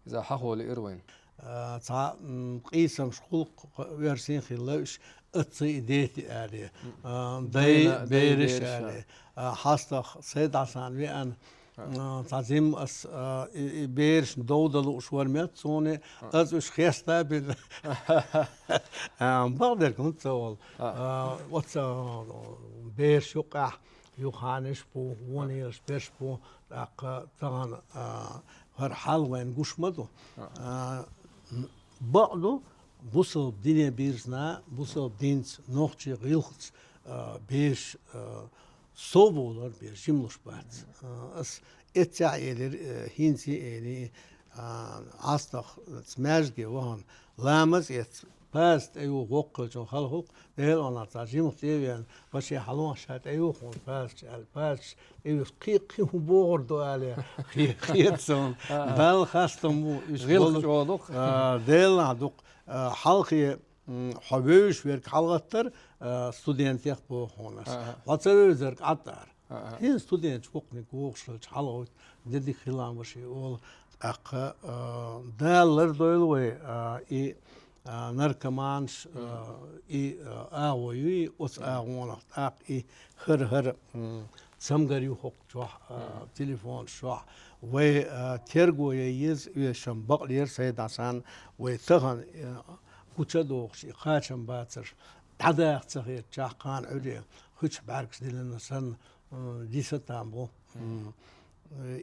Иза хьахо лиира вайна. А, цхьа, м, къийсамаш хуьлу-кх, оьрсийн хилла уьш, ацций и дети аьлла, а, дай, дай, бераш аьлла, а, хьастагӀа Сайд-Хьасан веана, А, цхьа зима ас, а, и, и берашна дов дан лууш вар мел суна, аз уьш хеста а бина. А, бакъдерг хӀунда ца волу. А, оцу, а, бераш юкъахь юханаш бу, вонелаш берш бу, тӀаккха тахана, а, хӀара хьал вайна гуш ма ду. А, м, бакъ ду, бусалба дине бирзина, бусалба динца, нохчийн гӀиллакхца, а, бераш, а, сов бовлар бераш жималуш бац. А, ас эццехь а элира, а, хӀинца а эли, а, Ӏастах маьждиге вахана, ламаз эцна, паза тӀеюху воккхачун хала гӀуллакх, Делан оларца жимах тӀе а веана, ваше хьалонаш ша тӀеюху хьуна пазачу аьлла, пазачу тӀеюху кхин, кхин хӀун бохур ду аьлла, хе-, хета суна. Далла хастам бу, уьш гӀиллакх болу чӀогӀа ду-кх. А, Делан ду-кх, а, хьалхе, м, хьо вевзаш верг хьалагӀаттар, а, студентех боху хьуна ас. Хьо ца вевзарг Ӏад ара. ХӀинца студенташ вукхуниг вогӀуш хилча хьалагӀовтта, де дика хилла ваши олу. ТӀаккха, а, Дала лардойла вай, а, и, а, наркоманаш, а, и, а, агӀо юй, оцу агӀонах тӀаккха и хӀара-хӀара, м, цамгар ю хӀокху чохь, а, телефонаш чохь. Вай, а, терго ян еза, оьшам бакълера Сайд-Хьасан, вай тахана, а, гуча а дохуш, и кхачам бацарш, дӀадаха ца хетачохь кхана Ӏуьйре, хуьлуш бӀаьргаш диллина санна, м, диса там бу. М,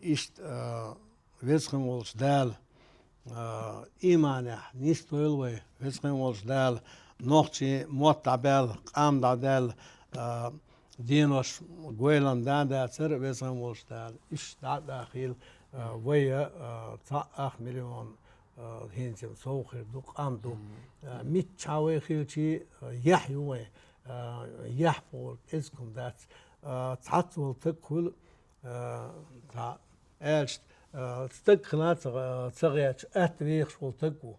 иштта, а, Веза хин волчу Дала, а, ийманехь нисдойла вай, Веза хин волчу Дала, нохчийн мотт дӀабаьлла, къам дӀадаьлла, а, денош гойлам дан дацара, Веза хин волчу Дала, уьш дӀа а дахийла, а, вай, а, цхьаъ ах миллион, а, хӀинца сов хир ду, къам ду. А, миччахьа вай хилчи, а, яхь ю вай, а, яхь бохург кӀезиг хӀума дац. А, цхьацца волу таг хуьлу, а, цхьа аьлча, а, стаг хила ца, ца гӀерташ, атта вехаш волу таг ву.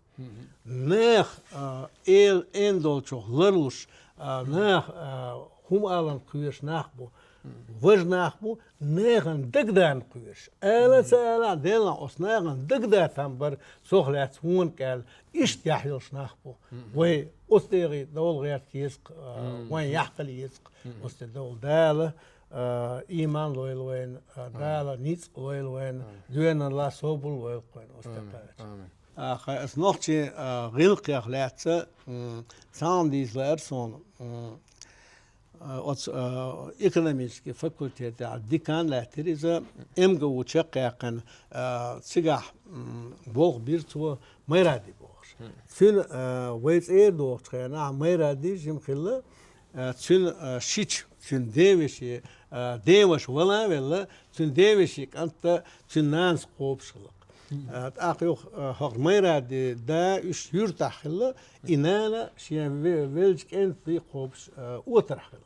Нах, а, эл эн долчух ларлуш, а, нах, а, хӀума алан кхоьруш нах бу. Важа нах бу, нахана дагадана кхоьруш. Ала ца ала, Делан оцу нахана дагадатам бар, цох лаьцна хӀунда кӀел, иштта яхь йолуш нах бу. Вай оцу дегӀе довла гӀерта еза-кх, а, вайн яхь хила еза-кх. Оцу тӀе довла Дала, а, ийман лойла вайна, а, Дала ницкъ лойла вайна, доьналла собар лойла вайна оцу тӀе кхача. Амин. А, хьан ас нохчийн, а, гӀиллакхех лаьцна, м, цхьа хӀума дийца лаьара суна, м, а, оцу, а, экономический факультетехь декан лаьттира иза, МГУ чекхъяьккхина, а, цигахь, м, болх бира цо Майради бохуш. Цуьнан, а, вай цӀера дохучу хенахь Майради жима хилла, а, цуьнан, а, шича, цуьнан девешин, а, деваша вала а велла, цуьнан девешин кӀант цуьнан нанас кхобуш хилла. А, тӀаккха юха, а, хӀокху Майради да уьш юьртахь хилла, и нана шен ве-, веллачу кӀентий кхобуш, а, отарахь хилла.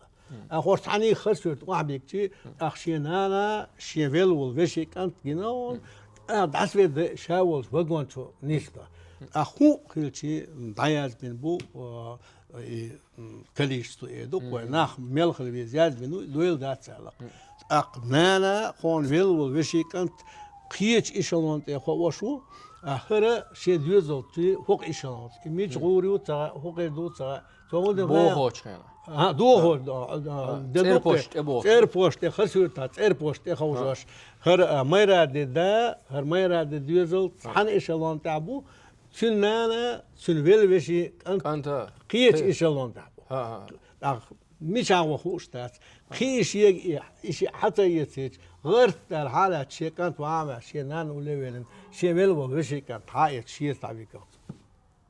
А хӀорш цхьаьний хаза суьрта охьабигчи, тӀаккха шен нана, шен велла волу вешин кӀант гина, а, дӀасаведда ша волчу вагон чу нисба. А хӀун хилчи дӀаязбина бу, а, и, м, количество э ду, вай нах мел хила веза язбина ву, дойла дац аьлла. ТӀаккха нана, кхуна велла волу вешин кӀант кхечу эшелон тӀе хууш ву, а хӀара шен доьзалчий хӀокху эшелон тӀе. И мича гӀур ю ца хаьа, хӀокхуьра ду ца хаьа. Цо хӀун дина? Бохочу хенахь. А, дохо, а, а, де ЦӀерпошта тӀе боху. ЦӀерпошта тӀе, хаза суьртахь, ЦӀерпошта тӀе ховшош. ХӀара, а, Майради да, хӀара Майради доьзал цхьана эшелон тӀехь бу, цуьнан нана, цуьнан велла вешин кӀант кхечу эшелон тӀехь бу. ТӀаккха мичахь ван хууш дац. Кхин и шега и, и шиъ хьа ца эцийча, гӀарт даьлла хьалаьцна шен кӀант ван а ваьлла, шен нана улле а веллина, шен велла волу вешин кӀант хьа а эцна, шеца дӀавигна.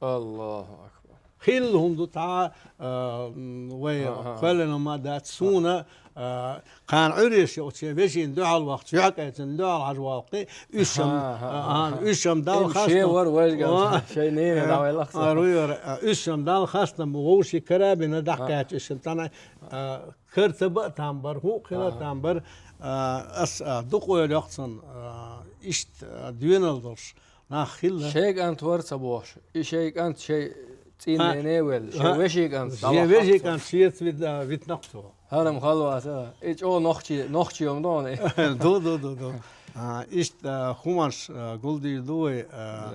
Аллаху акбар. Хилла хӀума ду цхьа, а, м, вай кхоьллина ма дац суна, а, кхана Ӏуьйреш йолчу шен вешина дуьхьал вахча, юьхькӀайцина дуьхьал хьажа валкхи, уьш шам, а, а, уьш шам Далла хастам. Шен вара вайга, шайн нене дӀавайлах сан. А, руй вара, а, уьш шам Далла хастам, вовшийн карабина дӀакхаьчча, уьш шам цхьаьна, а, кара ца баа там бар, хӀуъа хила там бар, а, ас, а, дукха ойла йоккху сан, а, иштта, а, доьналла долуш. Нах хилла. Шайн кӀант вара ца бохуш. И шайн кӀант шайн цӀийннене а велла. Шайн вешин кӀант. Шен вешин кӀант шеца вит-, а, витнакх цо. ХӀара-м хала вац, а. И чӀогӀа нохчи, нохчи йом ду хьуна. Ду, ду, ду, ду. А, иштта, а, хӀуманаш, а, гулдийр ду вай, а,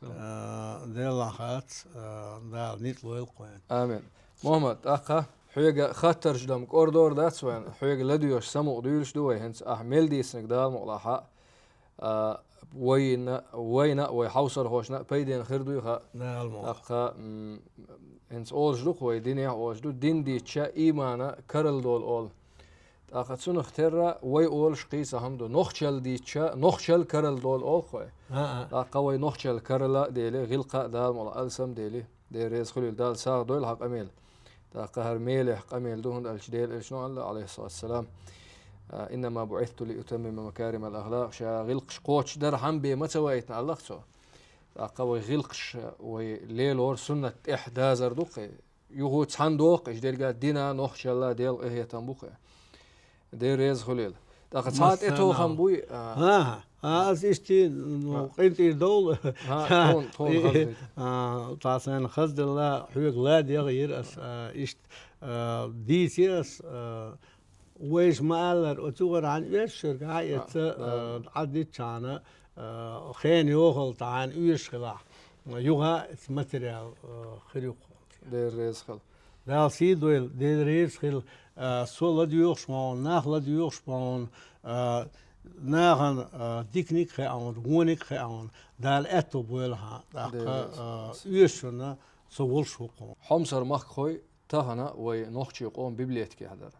а, Делан хац, а, Дала ницкъ лойла кхойна. Амин. Мухаммад, тӀаккха Хьоьга хаттарш дан кӀордор дац вайн, хьоьга ладоьгӀаш самукъа дуьйлуш ду вай, хӀинца ахь мел дийцинарг Дала мукъалахь, а, вайна, вайна а, вай хьовсархошна а пайденна хир дуй хаьа. Дала мукъалахь. ТӀаккха, м, хӀинца олуш ду-кх вай, динехь а олуш ду, дин дийцча, иймана карал долу олу. ТӀаккха цунах терра вай олуш кхийца хӀума ду. Нохчалла дийцча, нохчалла карал долу олу-кх вай. А-а. ТӀаккха вай нохчалла карал а дели, гӀиллакх а Дала мукъалахь алсам дели. Дела реза хуьлийла, Дала сагӀа дойла хьан къамел. ТӀаккха хӀара мелехь къамел ду, хӀунда аьлча Делан Элчано аьлла, Ӏалайхиссалату вассалам, а, «Иннама буӀисту ли утаммима макаримал ахлакъ», ша гӀиллакхаш кхочушдар хьан бен ма ца вайтина аьлла-кх цо. ТӀаккха вай гӀиллакхаш, вай лелор суннат тӀехь дазар ду-кх, юха цхьаьна доккху, иза дерриге дина, нохчалла, Делан къинхетам бу-кх. Дела реза хуьлийла. ТӀаккха цхьа а тӀетоха хӀума буй, а, ХӀа, а, ас иштта, ну, къинтӀера довла. ХӀа, тхуна, тхуна хаза дайта. А, цхьа сайна хазделла, хьоьга ладегӀа йира ас, а, иштта, а, дийцира ас, а, вайша ма-аллара, оцу гӀара хьан оьшург хьан эца, а, Ӏадитчахьана, а, хен йохалла цхьа хьан оьшуш хилахь, юха а материал, а, хир ю-кх. Дела реза хила. Дала сий дойла, Дела реза хила, а, со ладоьгӀуш ма ву, нах ладоьгӀуш ма ву, а, нахана, а, диканиг а хаьа ву, вониг а хаьа ву, Дала аьтто бойла хьан, тӀаккха, Дела реза. А, оьшучунна со волуш ву-кх хьуна. Хьомсара махкахой, тахана вай нохчийн къоман библиотекехь дара.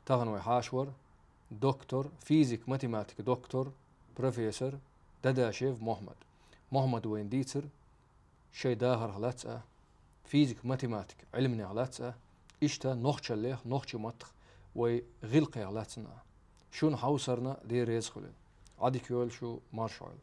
Тахана вай хьаша вара доктор, физик-математика доктор, профессор Дадашев Мохьмад. Мохьмада вайна дийцира шайн дахарх лаьцна а, физик-математика Ӏилманех лаьцна а, иштта нохчаллех, нохчийн маттах вай гӀиллакхех лаьцна а. Шуна хьовсарна Дела реза хуьлийла. Ӏадика йойла шу, марша Ӏойла.